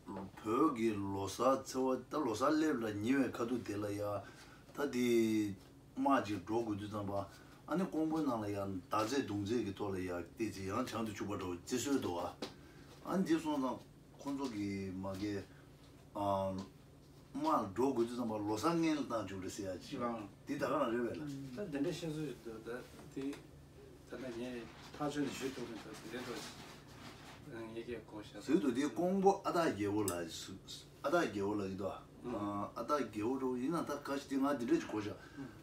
བོད་ཀྱི་ལོ་གསར་འཚེ་བ་ད་ལོ་གསར་སླེབས་ལ་ཉེ་བའི་ཁ་ཐུག་དེ་ལ་ཡ་ད་དེ་དམག་ཅིག་འགྲོ་དགོས་དུས་ཙམ་པ་ཨ་ནི་ཀོང་པོའི་ནང་ལ་ཡ་མདའ་རྩེད་མདུང་རྩེད་ཀྱི་ཐོག་ལ་ཡ་ཏོག་ཙམ་ཡང་བྱང་དུ་ཆུག་པ་འདྲ་བོ་བརྩི་སྲོལ་འདུག་ཨ། ཨ་ནི་འདི་སོང་ཙང་ཁོང་ཚོ་གི་མ་གི་ཨ་དམག་འགྲོ་དགོས་དུས་ཙམ་པ་ལོ་གསར་སྔོན་ལ་བཏང་བཅུག་རེད་ཟེར་ཡ་ཅིག་ཨང་། འདི་ད་ག་རང་རེད་པས་ལ། ད་འདི་འདྲ་བཤད་སྲོལ་ཞིག་འདུག་ད་དེ་ད་ལྟ་ངས་ཐག་ཆོད་ནས་ཞུ་ཐུབ་མི་འདུག་དེ་འདྲ་འདུག་ངས་ཀྱང་གོ་ཤག་ཟེར་འདུག་དེ་ཀོང་པོ་ཨ་སྟག་རྒྱལ་པོ་ལ་ཨ་སྟག་རྒྱལ་པོ་ལ་ཡིན་དོ། ཨ་སྟག་རྒྱལ་པོ་འགྲོ་ཡིན་ན་ད་ག་ཞིག་དེ་ང་འདི་འདྲ་ཞིག་གོ་ཤག་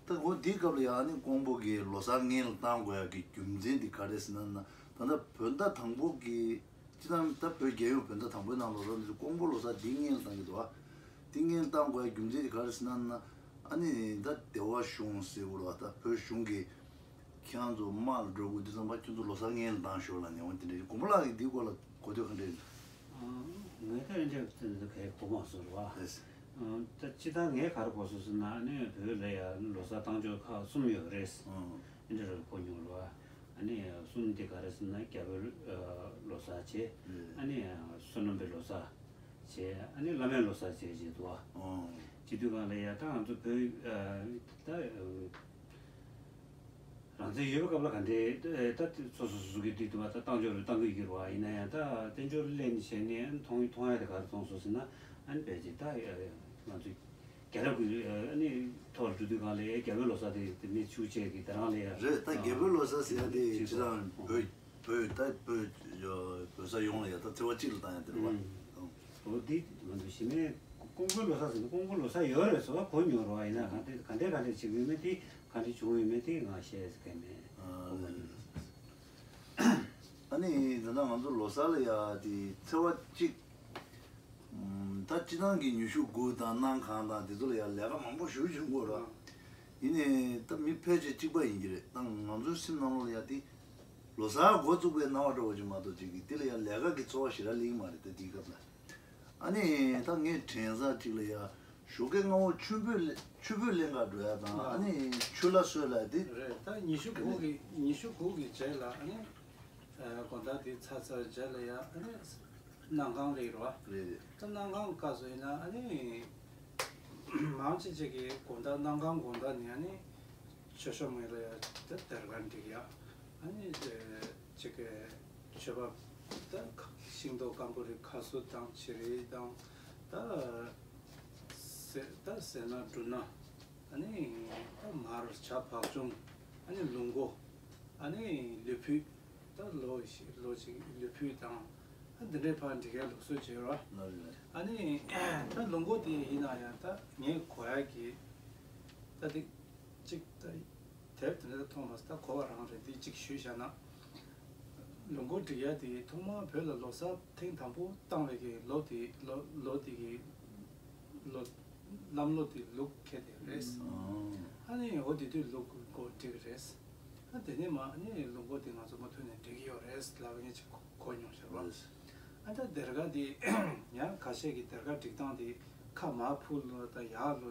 ད་འོ་འདི་སྐབས་ལ་ཡང་ནི་ཀོང་པོ་གི་ལོ་གསར་སྔོན་ལ་བཏང་དགོས་ཡ་གི་རྒྱུ་མཚན་འདི་ག་རེ་ཟེར་ན་ན་ད་ལྟ་བོད་ཟླ་དང་པོ་གི་སྤྱིར་བཏང་ད་བོད་རྒྱལ་ཡོངས་བོད་ཟླ་དང་པོའི་ནང་ལོགས་ལ་ཀོང་པོ་ལོ་གསར་འདི་སྔོན་ལ་བཏང་གི་འདུག་བ། འདི་སྔོན་ལ་བཏང་དགོས་ཡ་རྒྱུ་མཚན་དེ་ག་རེ་ཟེར་ན་ན་ཨ་ནི་ད་སྡེ་བ་གཞུང་ཟེར་དགོས་རེད་བ། ད་བོད་གཞུང་གི་ཁྱེད་རང་ཚོ་དམག་ལ་འགྲོ་དགོས་དུས་ཙམ་པ་ཁྱེད་ཚོ་ལོ་གསར་སྔོན་ལ་བཏང་ཤོག་ལབ་ནས་འོ་དེ་འདྲ་ཞིག་མགོན་པོ་ལགས་ཀྱིས་འདིའི་སྐོར་ལ་གོ་ཐོས་ག་འདྲ་ཡོད། ངས་ད་འདྲ་ཚོ་གས་གོ་མ་སོང་རེད་བ། ད་སྤྱིར་བཏང་ངས་ག་རེ་གོ་སོང་ཟེར་ན་ཨ་ནི་བོད་ལ་ཡ་ལོ་གསར་བཏང་ཕྱོགས་ཁག་གསུམ་ཡོད་རེད། ཨ་འདྲ་རེ་གོ་མྱོང་རེད་བ། ཨ་ནི་གསུམ་དེ་ག་རེ་ཟེར་ན་རྒྱ་བོད་ལོ་གསར་བྱས། ཨ་ནི་བསོད་ནམས་པའི་ལོ་གསར་བྱས། ཨ་ནི་བླ་མའི་ལོ་གསར་བྱས་བྱས་འདུག་བ། སྤྱི་འཐུས་སྒང་ལ་ཡ་ད་ང་ཚོ་བོད་ད་རང་བཙན་ཡོད་པའི་སྐབས་ལ་ག་འདྲའི་ད་སོ་སོ་སོ་སོ་གི་དུས་དུ་བ་ད་བཏང་འབྱོར་རུ་བཏང་གི་ཡོད་རེད་བ། ཡིན་ན་ཡང་ད་བཙན་བྱོལ་སླེབས་ནས་བྱས་ནས་མཐོང་མཐོང་ཡ་དེ་ག་རེ་མཐོང་སོང་ཟེར་ན་ཨ་ནི་ཕལ་ཆེར་ད་ང་ཚོ་རྒྱལ་རབས་ཀྱི་ཨ་ནི་ཐོག་ལ་འགྲོ་དུས་སྒང་ལ་རྒྱ་བོད་ལོ་གསར་དེ་དེ་མི་ཆུ་བཅས་ཀྱི་དེ་རང་ལ་ཡ་རེད། ད་རྒྱ་བོད་ལོ་གསར་ཟེར་ཡ་དེ་ཅི་དང་བོད་བོད་ད་བོད་བོད་ས་ཡོངས་ལ་ཡ་ད་འཚེ་བ་གཅིག་ལ་བཏང་ཡ་དེ་རེད་བ། འོ་འདི་ང་ཚོ་གཞི་ནས་ཀོང་པོའི་ལོ་གསར་ཟེར་ན་ཀོང་པོ་ལོ་གསར་ཡོད་རེད་ཟེར་བ་གོ་མྱོང་རེད་བ། ཡིན་ན་ག་འདྲ་ག་འདྲ་ག་འདྲ་བྱེད་ཀྱི་ཡོད་མེད་དེ་ག་འདྲ་བྱུང་ཡོད་མེད་དེ་ང་བཤད་ས་ག་མེད་གོ་མ་མྱོང་། ཨ་ནི་ད་ལྟ་ང་ཚོ་ལོ་གསར་ལ་ཡ་དེ་འཚེ་བ་གཅིག་ད་སྤྱི་བཏང་གི་ཉི་ཤུ་དགུ་དང་གནམ་གང་དང་དེ་ཚོ་ལ་ཡང་ལས་ཀ་མང་པོ་ཞེ་པོ་བྱུང་གི་ཡོད་རེད། ཡིན་ནའི་ད་མི་ཕལ་ཆེར་གཅིག་པ་ཡིན་གྱི་རེད། ད་ང་ཚོའི་སེམས་ནང་ལོགས་ལ་ཡ་དེ་ལོ་གསར་འགོ་བཙུགས་པའི་སྣང་བ་འདྲ་བོ་ཅིག་མ་གཏོགས་ཅིག་གི་དེ་ལ་ཡ་ལས་ཀ་གི་ཚོར་བ་ཞེ་དྲག་སླེབས་ཀྱི་མ་རེད། ད་དེའི་སྐབས་ལ་ཨ་ནི་ད་ངས་དྲན་ས་གཅིག་ལ་ཡ་ཞོགས་ཀས་སྔ་པོ་ཆུ་འབོད་ཆུ་འབོད་ལེན་ག་འགྲོ་ཡ་དང་ཨ་ནི་ཆུ་ལ་སོད་ལ་དེ་རེད། ད་ཉི་ཤུ་དགུ་གི་ཉི་ཤུ་དགུ་གི་རྗེས་ལ་ཨ་ནི། དགོང་དག་དེ་ཚར་ཚར་རྗེས་ལ་ཡང་ཨ་ནི་གནམ་གང་སླེབས་རོ། རེད་རེད། ད་གནམ་གང་སྐབས་སུ་ཡིན་ན་ཨ་ནི་མང་ཆེ་ཆེ་གི་དགོང་དག་གནམ་གང་དགོང་དག་ནི་ཨ་ནི་ཆོས་ཕྱོགས་ངོས་ལ་ཡང་ད་དར་ག་འགྲིག་ཡ། ཨ་ནི་ཅིག་གི་མཆོད་པ་ད་ཤིང་ཏོག་སྐམ་པོ་རེ་ཁ་གསོ་དང་བྱི་རིལ་དང་ད་ཟས་ད་ཟས་སྣ་འབྲུ་སྣ་ཨ་ནི་ད་མར་ཇ་བག་ཅུང་ཨ་ནི་ལུག་མགོ་ཨ་ནི་ལུས་ཕུད། ད་ལོ་ཞིག་ལོ་ཞིག་ལུས་ཕུད་དང་ ཨ་འདི་འདྲའི་ཕར་འབྲི་མཁན་ལུགས་སྲོལ་བྱས་རོ། ལགས་རེད། ཨ་ནི་ད་ལུག་མགོ་དེ་ཡིན་ན་ཡང་ད་ངས་གོ་ཡ་གི་ད་དེ་གཅིག་ད་དེབ་དེ་འདྲ་ད་མཐོང་མ་སོང་། ད་གོ་བ་རང་རེད། དེ་གཅིག་ཞུས་བཞག་ན། ལུག་མགོ་འབྲི་ཡ་དེ་ཐོག་མར་བོད་ལ་ལོ་གསར་ཐེངས་དང་པོ་བཏང་བའི་གི་ལོ་དེ་ལོ་ལོ་དེ་གི་ལོ་ལམ་ལོ་དེ་ལུག་ཁེལ་དེ་རེད། ཨ་ནི་འོ་དེ་དུས་ལུག་མགོ་འབྲི་གི་རེད། ཨ་དེ་ནས་མ་ཨ་ནི་ལུག་མགོ་དེ་ང་ཚོ་མུ་མཐུད་ནས་འབྲི་གི་ཡོད་རེད་ལབ་ངས་ཅིག་གོ་མྱོང་ཤག་རོ། ཨ་ད་སྡེར་ཁ་དེ་ཡང་ཁ་ཤས་ཀྱི་སྡེར་ཁ་སྒྲིག་སྟངས་དེ་ཁ་མར་ཕུ་ལོ་དང་ཡར་ལོ་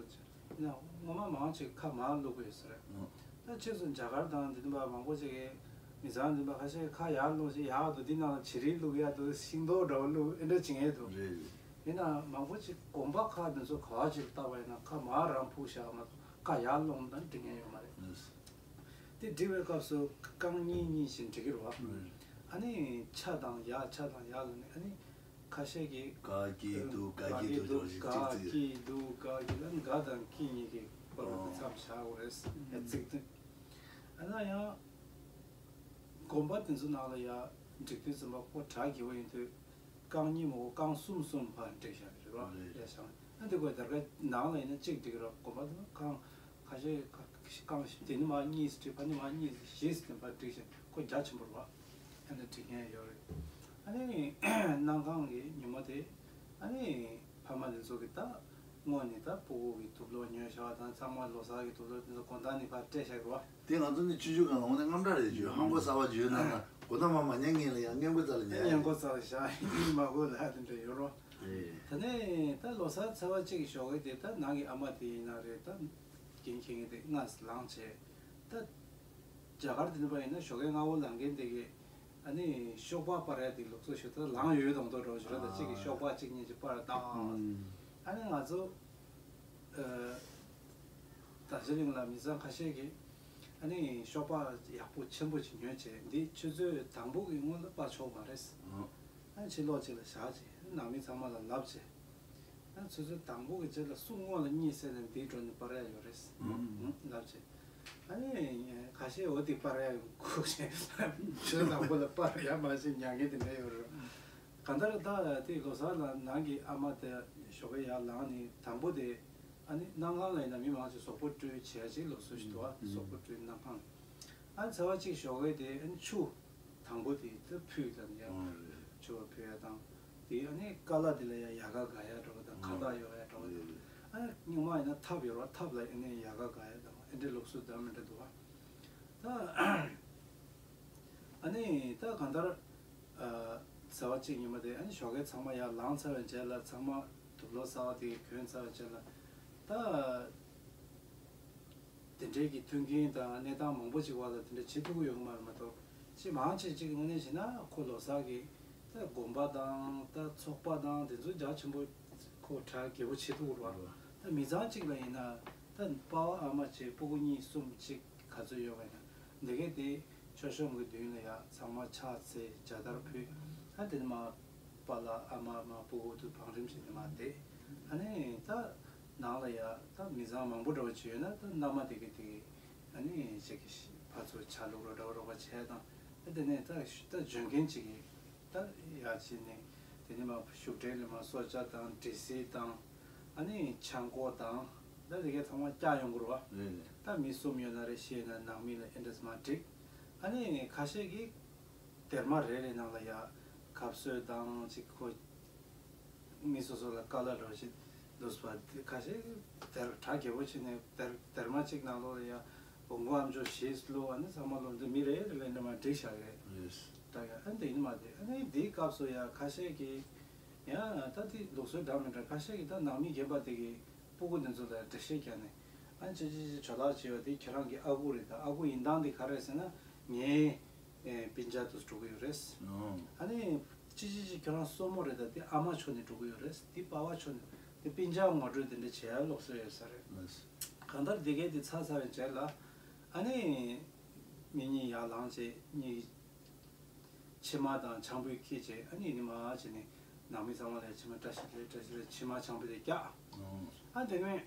ཡིན་ན་ངོ་མ་མང་ཆེ་ཁ་མར་བླུགས་ཡོད་ས་རེད། ད་ཕྱིས་སུ་རྒྱ་གར་དང་འདི་འདྲ་མང་པོ་ཅིག་གིས་མི་ཚང་འདི་འདྲ་ཁ་ཤས་ཁ་ཡར་བླུགས་ཤིག་ཡར་འདུག་འདི་ནང་ལ་བྱི་རིལ་བླུགས་ཡ་འདུག་ཤིང་ཏོག་འདྲ་བོ་བླུགས་ཨེ་འདྲ་བྱེད་མཁན་འདུག་རེད་རེད། ཡིན་ན་མང་པོ་ཅིག་གོམ་པ་ཁ་འདི་ཚོ་ག་བ་ཅིག་བཏགས་པ་ཡིན་ན་ཁ་མར་རང་ཕུ་བཞག་མ་གཏོགས་ཁ་ཡར་བླུགས་ན་འགྲིག་མཁན་ཡོད་མ་རེད། ལགས་སོ། དེ་འབྲི་བའི་སྐབས་སུ་རྐང་གཉིས་གཉིས་བཞིན་འབྲི་གི་རེད་བ། ཨ་ནི་ཆ་དང་ཡ་ཆ་དང་ཡ་ལ་ནི་ཨ་ནི་ཁ་ཤས་ཀྱིས་ག་གི་འདུག་ག་གི་འདུག་འདྲ་བོ་ཞིག་ག་གི་འདུག་ག་གི་འདུག་ག་གི་ལ་ནི་ག་དང་གི་གཉིས་ཀྱི་བར་ལ་མཚམས་བཞག་དགོས་རེད། ཨ་ཚིག་དེ་ཨ་ན་ཡང་དགོན་པ་དེ་ཚོ་ནང་ལ་ཡ་འབྲི་དུས་ཙམ་པ་ཁོ་གྲ་རྒྱས་པོ་ཡིན་དུས། རྐང་གཉིས་མ་གཏོགས་རྐང་གསུམ་གསུམ་ཕར་འབྲི་བཞག་རེད་བ། རེད། ཡ་ཤང་ཨ་འདི་ཀོ་སྡེར་ཁ་ནང་ལ་ཡིན་ན་གཅིག་འབྲི་གི་རེད། དགོན་པ་དེ་ན་རྐང་ཁ་ཤས་རྐང་དེ་ནི་མ་གཉིས་སུ་འབྲི་ཕ་ནི་མ་གཉིས་སུ་བཞི་སུ་དེ་ཕར་འབྲི་བཞག་ཁོ་རྒྱ་ཆེན་པོ་རེད་བ། ཨ་འདི་འབྲི་མཁན་ཡོད་རེད། ཨ་ནི་གནམ་གང་གི་ཉིན་མོ་དེ་ཨ་ནི་ཕ་མ་དེ་ཚོ་གི་ད་སྔོན་ནས་ད་སྤུ་གུ་གི་དུག་སློག་ཉོས་བཞག་པ་དང་ཚང་མ་ལོ་གསར་གི་དུག་སློག་དེ་ཚོ་དགོང་དག་ནས་ཕར་སྤྲད་བཞག་གི་རེད་བ། དེ་ང་ཚོ་ནི་ཆུང་ཆུང་སྒང་ལ་འོང་ན་དངངས་སྐྲག་རེད་བརྗོད། ཧང་གོ་ཟ་བ་བརྗོད་ན་ན་གོ་ན་མ་མ་ཉན་ངེས་ལ་ཡང་སྔས་མགོ་རྩ་ལ་ཉན་སྔས་མགོ་རྩ་ལ་བཞག་ཡིན་མ་གོ་ལ་དེ་འདྲ་ཡོད་རོ། རེད། ད་ནས་ད་ལོ་གསར་ཚེས་པ་གཅིག་ཞོགས་ཀས་དེ་ད་ནང་གི་ཨ་མ་དེ་ཡིན་ན་རེད། ད་རྒན་ཁྱེད་ངེད་དེ་སྔ་ལངས་བྱས་ད་རྒྱ་གར་དེ་འདྲ་པ་ཡིན་ན་ཞོགས་ཀས་སྔ་བོ་ལངས་མཁན་དེ་གི་ཨ་ནི་ཤོག་སྦག་སྤར་ཡ་དེ་ལུགས་སྲོལ་ཞིག་ད་ལངས་ཡོད་མདོག་མདོག་འདྲ་བོ་ཞིག་རེད། ད་གཅིག་གི་ཤོག་སྦག་གཅིག་གཉིས་ཅིག་སྤར་བཏང་། ཨ་ནི་ང་ཚོ། ཨ། རྡོ་རྗེ་གླིང་ལ་མི་ཚང་ཁ་ཤས་ཀྱིས་ཨ་ནི་ཤོག་སྦག་ཡག་པོ་ཆེན་པོ་ཅིག་ཉོས་བྱས་འདི་ཆུ་ཚོད་དང་པོ་གི་སྔོན་ལ་སྤར་ཆོག་མ་རེད། ཨ་ཕྱི་ལོགས་གཅིག་ལ་བཞག་བྱས་ནང་མི་ཚང་མ་ལ་ལབ་བྱས། ཨ་ཆུ་ཚོད་དང་པོ་གི་རྗེས་ལ་གསུམ་སྔོན་ལ་གཉིད་སད་ནས་འདིའི་འགྲོ་ནས་སྤར་ཡ་ཡོད་རེད། ལབ་བྱས། ཨ་ནི་ཁ་ཤས་འོ་དེ་སྤར་ཡ་ཡོད་ཁུག་བྱས་ཆུ་ཚོད་དང་པོ་ལ་སྤར་ཡ་མ་ཤེས་མྱ་ངན་དེ་འདྲ་ཡོད་རེད། གང་ལྟར་ད་དེ་ལོ་གསར་ལ་ནང་གི་ཨ་མ་དེ་ཞོགས་ཀས་ཡར་ལངས་ནས་དང་པོ་དེ་ཨ་ནི་གནམ་གང་ལ་ཡིན་ན་མི་མང་ཆེ་གཟུགས་པོ་བཀྲུས་བྱས་ཅིག་ལོ་སུ་ཞིག་འདུག་ཨ། གཟུགས་པོ་བཀྲུས་གནམ་གང་ལ། ཨ་ཚེས་པ་གཅིག་ཞོགས་ཀས་དེ་ཨ་ནི་ཆུ་དང་པོ་དེ་དེ་ཕུད་དང་ཡང་ཆུ་བ་ཕུད་ཡ་དང་དེ་ཨ་ནི་ཀ་ལ་དེ་ལ་ཡ་ཡལ་ག་ག་ཡ་འདྲ་བོ་དང་ཁ་བཏགས་གཡོག་ཡ་འདྲ་བོ་དང་ཨ་ནི་སྔོན་མ་ཡིན་ན་ཐབ་ཡོད་རེད་བ། ཐབ་ལ་ཨ་ནི་ཡལ་ག་ག་ཡ་དང་ཨ་འདྲའི་ལུགས་སྲོལ་འདྲ་མི་འདྲ་འདུག་བ། ད། ཨ་ནི་ད་གང་ལྟར། ཨ། ཚེས་པ་གཅིག་ཉིན་མོ་དེ་ཨ་ནི་ཞོགས་ཀས་ཚང་མ་ཡར་ལངས་ཚར་བའི་རྗེས་ལ་ཚང་མ་དུག་སློག་གསར་པ་དེ་གྱོན་ཚར་བའི་རྗེས་ལ་ད། དེ་འདྲའི་གི་མཐུན་རྐྱེན་དང་གནས་སྟངས་མང་པོ་ཅིག་བར་ལ་དེ་འདྲ་བྱེད་ཐུབ་ཀྱི་ཡོད་མ་རེད་མ་གཏོགས་ཅི་མང་ཆེ་ཅིག་དངོས་གནས་བྱས་ན་ཁོ་ལོ་གསར་གི་ད་དགོན་པ་དང་ད་ཚོགས་པ་དང་དེ་ཚོ་རྒྱ་ཆེན་པོ་ཁོ་གྲ་རྒྱས་པོ་བྱེད་ཐུབ་ཀྱི་རེད་བ། ད་མི་ཚང་གཅིག་ལ་ཡིན་ན་ད་པ་ཕ་ཨ་མ་བྱས་སྤུ་གུ་གཉིས་གསུམ་གཅིག་ག་ཚོད་ཡོད་པ་ཡིན་ན། འདི་གས་དེ་མཆོད་གཤོམ་གྱི་མདུན་ལ་ཡ་ཚང་མ་ཕྱག་འཚལ་མཇལ་དར་ཕུལ། ཨ་དེ་ནས་མ་པཱ་ལགས་ཨ་མ་མ་སྤུ་གུ་དུ་བང་རིམ་བྱས་ནས་མ་བསྡད། ཨ་ནི་ད་ནང་ལ་ཡ་ད་མི་ཚང་མང་པོ་འདྲ་བོ་ཅིག་ཡོད་ན་ད་མནའ་མ་དེ་གས་དེ་གས་ཨ་ནི་ཞིག་གི་ཕར་ཚུར་ཇ་བླུགས་རོགས་འདྲ་བོ་རོགས་པ་བྱས་དང་། ཨ་དེ་ནས་ད་ད་འཇོན་མཁན་ཅིག་གིས། ད་ཡ་ཅི་ནས་དེ་ནས་མ་བཞུགས་གྲལ་ལ་མ་སོ་ཇ་དང་འབྲས་སིལ་དང་ཨ་ནི་ཆང་ཀོ་དང་ད་དེ་གས་ཚང་མ་བཀྱག་ཡོང་གི་རེད་བ། རེད་རེད། ད་མི་གསུམ་ཡོད་ན་རེ་བཞི་ཡོད་ན་ནང་མི་ལ་ཨེ་འདྲས་མ་འགྲིག་ཨ་ནི་ཁ་ཤས་ཀྱིས་སྡེར་མ་རེ་རེ་ནང་ལ་ཡ་ཁབ་སོས་དང་ཅིག་ཁོ། མི་སོ་སོ་ལ་ཀ་ལ་འདྲ་བོ་ཞིག་འདུག་པ། དེ་ཁ་ཤས་སྡེར་གྲ་རྒྱས་པོ་བྱས་ནས་སྡེར་སྡེར་མ་གཅིག་ནང་ལོགས་ལ་ཡ་འོང་སྒོ་ཨམ་ཅོག་བཞི་བླུགས་ཨ་ནི་ཚང་མ་བླུགས་འདི་མི་རེ་རེ་ལ་འདྲ་མ་འགྲིག་བཞག་རེད། ཡེས། ད་ཡ་ཨ་འདི་ཡིན་མ་དེ་ཨ་ནི་འདིའི་སྐབས་སུ་ཡ་ཁ་ཤས་ཀྱིས་ཡ་ད་དེ་ལུགས་སྲོལ་འདྲ་མི་འདྲ་ཁ་ཤས་ཀྱིས་ད་ནང་མི་རྒན་པ་དེ་གི་སྤུ་གུ་འདི་ཚོ་ལ་འགྲེལ་བཤད་རྒྱག་ནས་ཨ་ནི་ཅི་ཅི་ཅི་ཇོ་ལགས་བྱས་པ་དེ་ཁྱེད་རང་གི་ཨ་ཁུ་རེད། ད་ཨ་ཁུ་ཡིན་སྟངས་དེ་ག་རེ་ཟེར་ན་ངའི། ཨེ་སྤུན་ཀྱག་དུ་འགྲོ་གི་ཡོད་རེད། ཨོ། ཨ་ནི་ཅི་ཅི་ཅི་ཁྱོད་རང་སྲུ་མོ་རེད། ད་དེ་ཨ་མ་ཕྱོགས་ནས་འགྲོ་གི་ཡོད་རེད། དེ་པ་ཕ་ཕྱོགས་ནས་དེ་སྤུན་ཀྱག་ངོ་སྤྲོད་དེ་འདྲ་བྱེད་ཡ་ལུགས་སྲོལ་ཡོད་ས་རེད། ལགས་སོ། གང་ལྟར་དེ་གས་དེ་ཚར་ཚར་བའི་རྗེས་ལ་ཨ་ནི་མི་གཉིས་ཡར་ལངས་བྱས་གཉིས་མཆིལ་མ་དང་ཆང་ཕུད་འཁྱེར་བྱས་ཨ་ནི་ནི་མ་བྱས་ནས་ནང་མི་ཚང་མ་ལ་མཆིལ་མ་བཀྲ་ཤིས་བདེ་ལེགས་བཀྲ་ཤིས་བདེ་ལེགས་མཆིལ་མ་ཆང་ཕུད་དེ་བཀྱག་ཨོ། ཨ་དེ་ནས།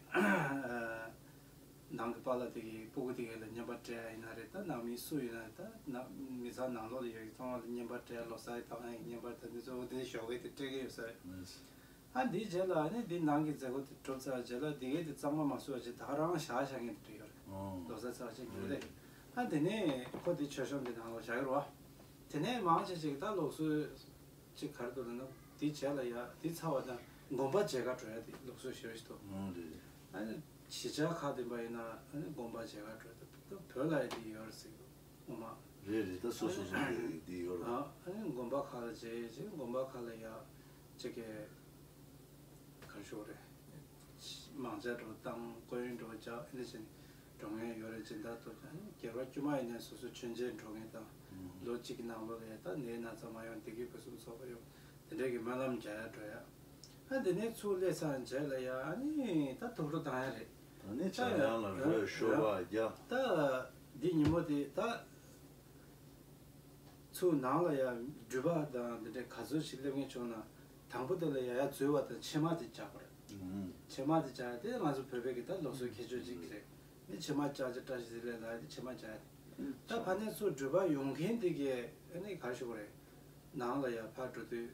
ནང་གི་པཱ་ལགས་དེ་གིས་སྤུ་གུ་དེ་གས་ལ་བརྙན་པར་སྤྲད་ཡ་ཡིན་ན་རེད། ད་ནང་མི་སུ་ཡིན་ན་རེད། ད་ནང་མི་ཚང་ནང་ལོགས་ལ་ཡོད་ཀྱི་ཚང་མ་ལ་བརྙན་པར་སྤྲད་ཡ། ལོ་གསར་གྱི་ཐོག་ནས་བརྙན་པར་ད་འདི་ཚོ་འོ་དེ་ཞོགས་ཀས་དེ་སྤྲད་ཀྱི་ཡོད་ས་རེད། ཨ་འདིའི་རྗེས་ལ་ཨ་ནི་འདི་ནང་གི་མཛད་སྒོ་དེ་གྲུབ་ཚར་རྗེས་ལ་འདི་གས་དེ་གཙང་མ་མ་བཟོས་པ་བྱས་ད་ག་རང་བཞག་བཞག་མཁན་དེ་འདྲ་ཡོད་རེད། ཨོ། ལོ་གསར་ཚར་བ་ཅིག་ཉོས་རེད། ཨ་དེ་ནས་ཁོ་དེ་མཆོད་གཤོམ་དེ་ནང་ལ་བཞག་ཡོད་རེད་བ། དེ་ནས་མང་ཆེ་ཅིག་ད་ལུགས་སྲོལ་ཅིག་ག་རེ་འདུག་ལབ་ན། དེའི་རྗེས་ལ་ཡ་དེ་ཚར་བ་དང་དགོན་པ་མཇལ་ཁ་འགྲོ་ཡ་དེ་ལུགས་སྲོལ་ཞེ་པོ་ཞིག་འདུག་ཨང་རེད། ཨ་ནི་གཞིས་ཆགས་ཁག་དེ་འདྲ་ཡིན་ན་ཨ་ནི་དགོན་པ་མཇལ་ཁ་འགྲོ་ཡ་དེ། ད་བོད་ལ་ཡ་དེ་ཡོད་རེད་ཟེར་གི་འདུག་ངོ་མ། རེད་རེད། ད་སོ་སོ་སོ་སོ་དེ་ཡོད་རེད། ཨ་ཨ་ནི་དགོན་པ་ཁག་ལ་མཇལ་ཡས་ཅིག་དགོན་པ་ཁག་ལ་ཡ་ཅིག་གི་ག་རེ་ཞུ་དགོས་རེད། མང་ཇ་འདྲ་བོ་བཏང་། སྐུ་ཡོན་འདྲ་བོ་རྒྱག་ཨེ་འདྲ་བྱས་ནས་འགྲོ་མཁན་ཡོད་རེད། སྦྱིན་བདག་ཐོབ་ཀྱང་སྒེར་པ་དཀྱུས་མ་ཡིན་ནའི་སོ་སོ་མཆོད་མཇལ་འགྲོ་མཁན་དང་། ལོ་གཅིག་གི་ནང་ལོགས་ལ་ཡ་ད་ནད་ན་ཚ་མ་ཡོང་། བདེ་སྐྱིད་ཕུན་སུམ་ཚོགས་པ་ཡོང་། དེ་འདྲའི་གི་སྨོན་ལམ་རྒྱག་ཡ་འགྲོ་ཡ། ཨ་དེ་ནས་ཚུར་སླེབས་ཚར་རྗེས་ལ་ཡ་ཨ་ནི་ད་ཐུགས་སྤྲོ་བཏང་ཡ་རེད། ད་ནི་ཇ་ཡང་ལ་རོལ་ཤོ་བ་རྒྱག་ད་འདི་ཉིན་མོ་དེ་ད། ཚུར་ནང་ལ་ཡ་འགྲུལ་པ་དང་འདི་འདྲའི་ག་ཚོད་ཞིག་སླེབས་མཁན་བྱུང་ན། དང་པོ་དེ་ལ་ཡ་ཡ་འཛུལ་བ་དང་ཕྱེ་མར་དེ་རྒྱག་པ་རེད། ཨང་། ཕྱེ་མར་དེ་རྒྱག་ཡ་དེ་ང་ཚོ་བོད་པའི་གི་ད་ལུགས་སྲོལ་ཁྱད་ཆོས་ཅིག་རེད། ཨ་ནི་ཕྱེ་མར་རྒྱག་ཅིག་བཀྲ་ཤིས་བདེ་ལེགས་ལབ་ཡ་དེ་ཕྱེ་མར་རྒྱག་ཡ་དེ། ད་ཕ་ནས་ཚུར་འགྲུལ་པ་ཡོང་མཁན་དེ་གས་ཨ་ནི་ག་རེ་ཞུ་དགོས་རེད། ནང་ལ་ཡ་ཕར་འགྲོ་དུས་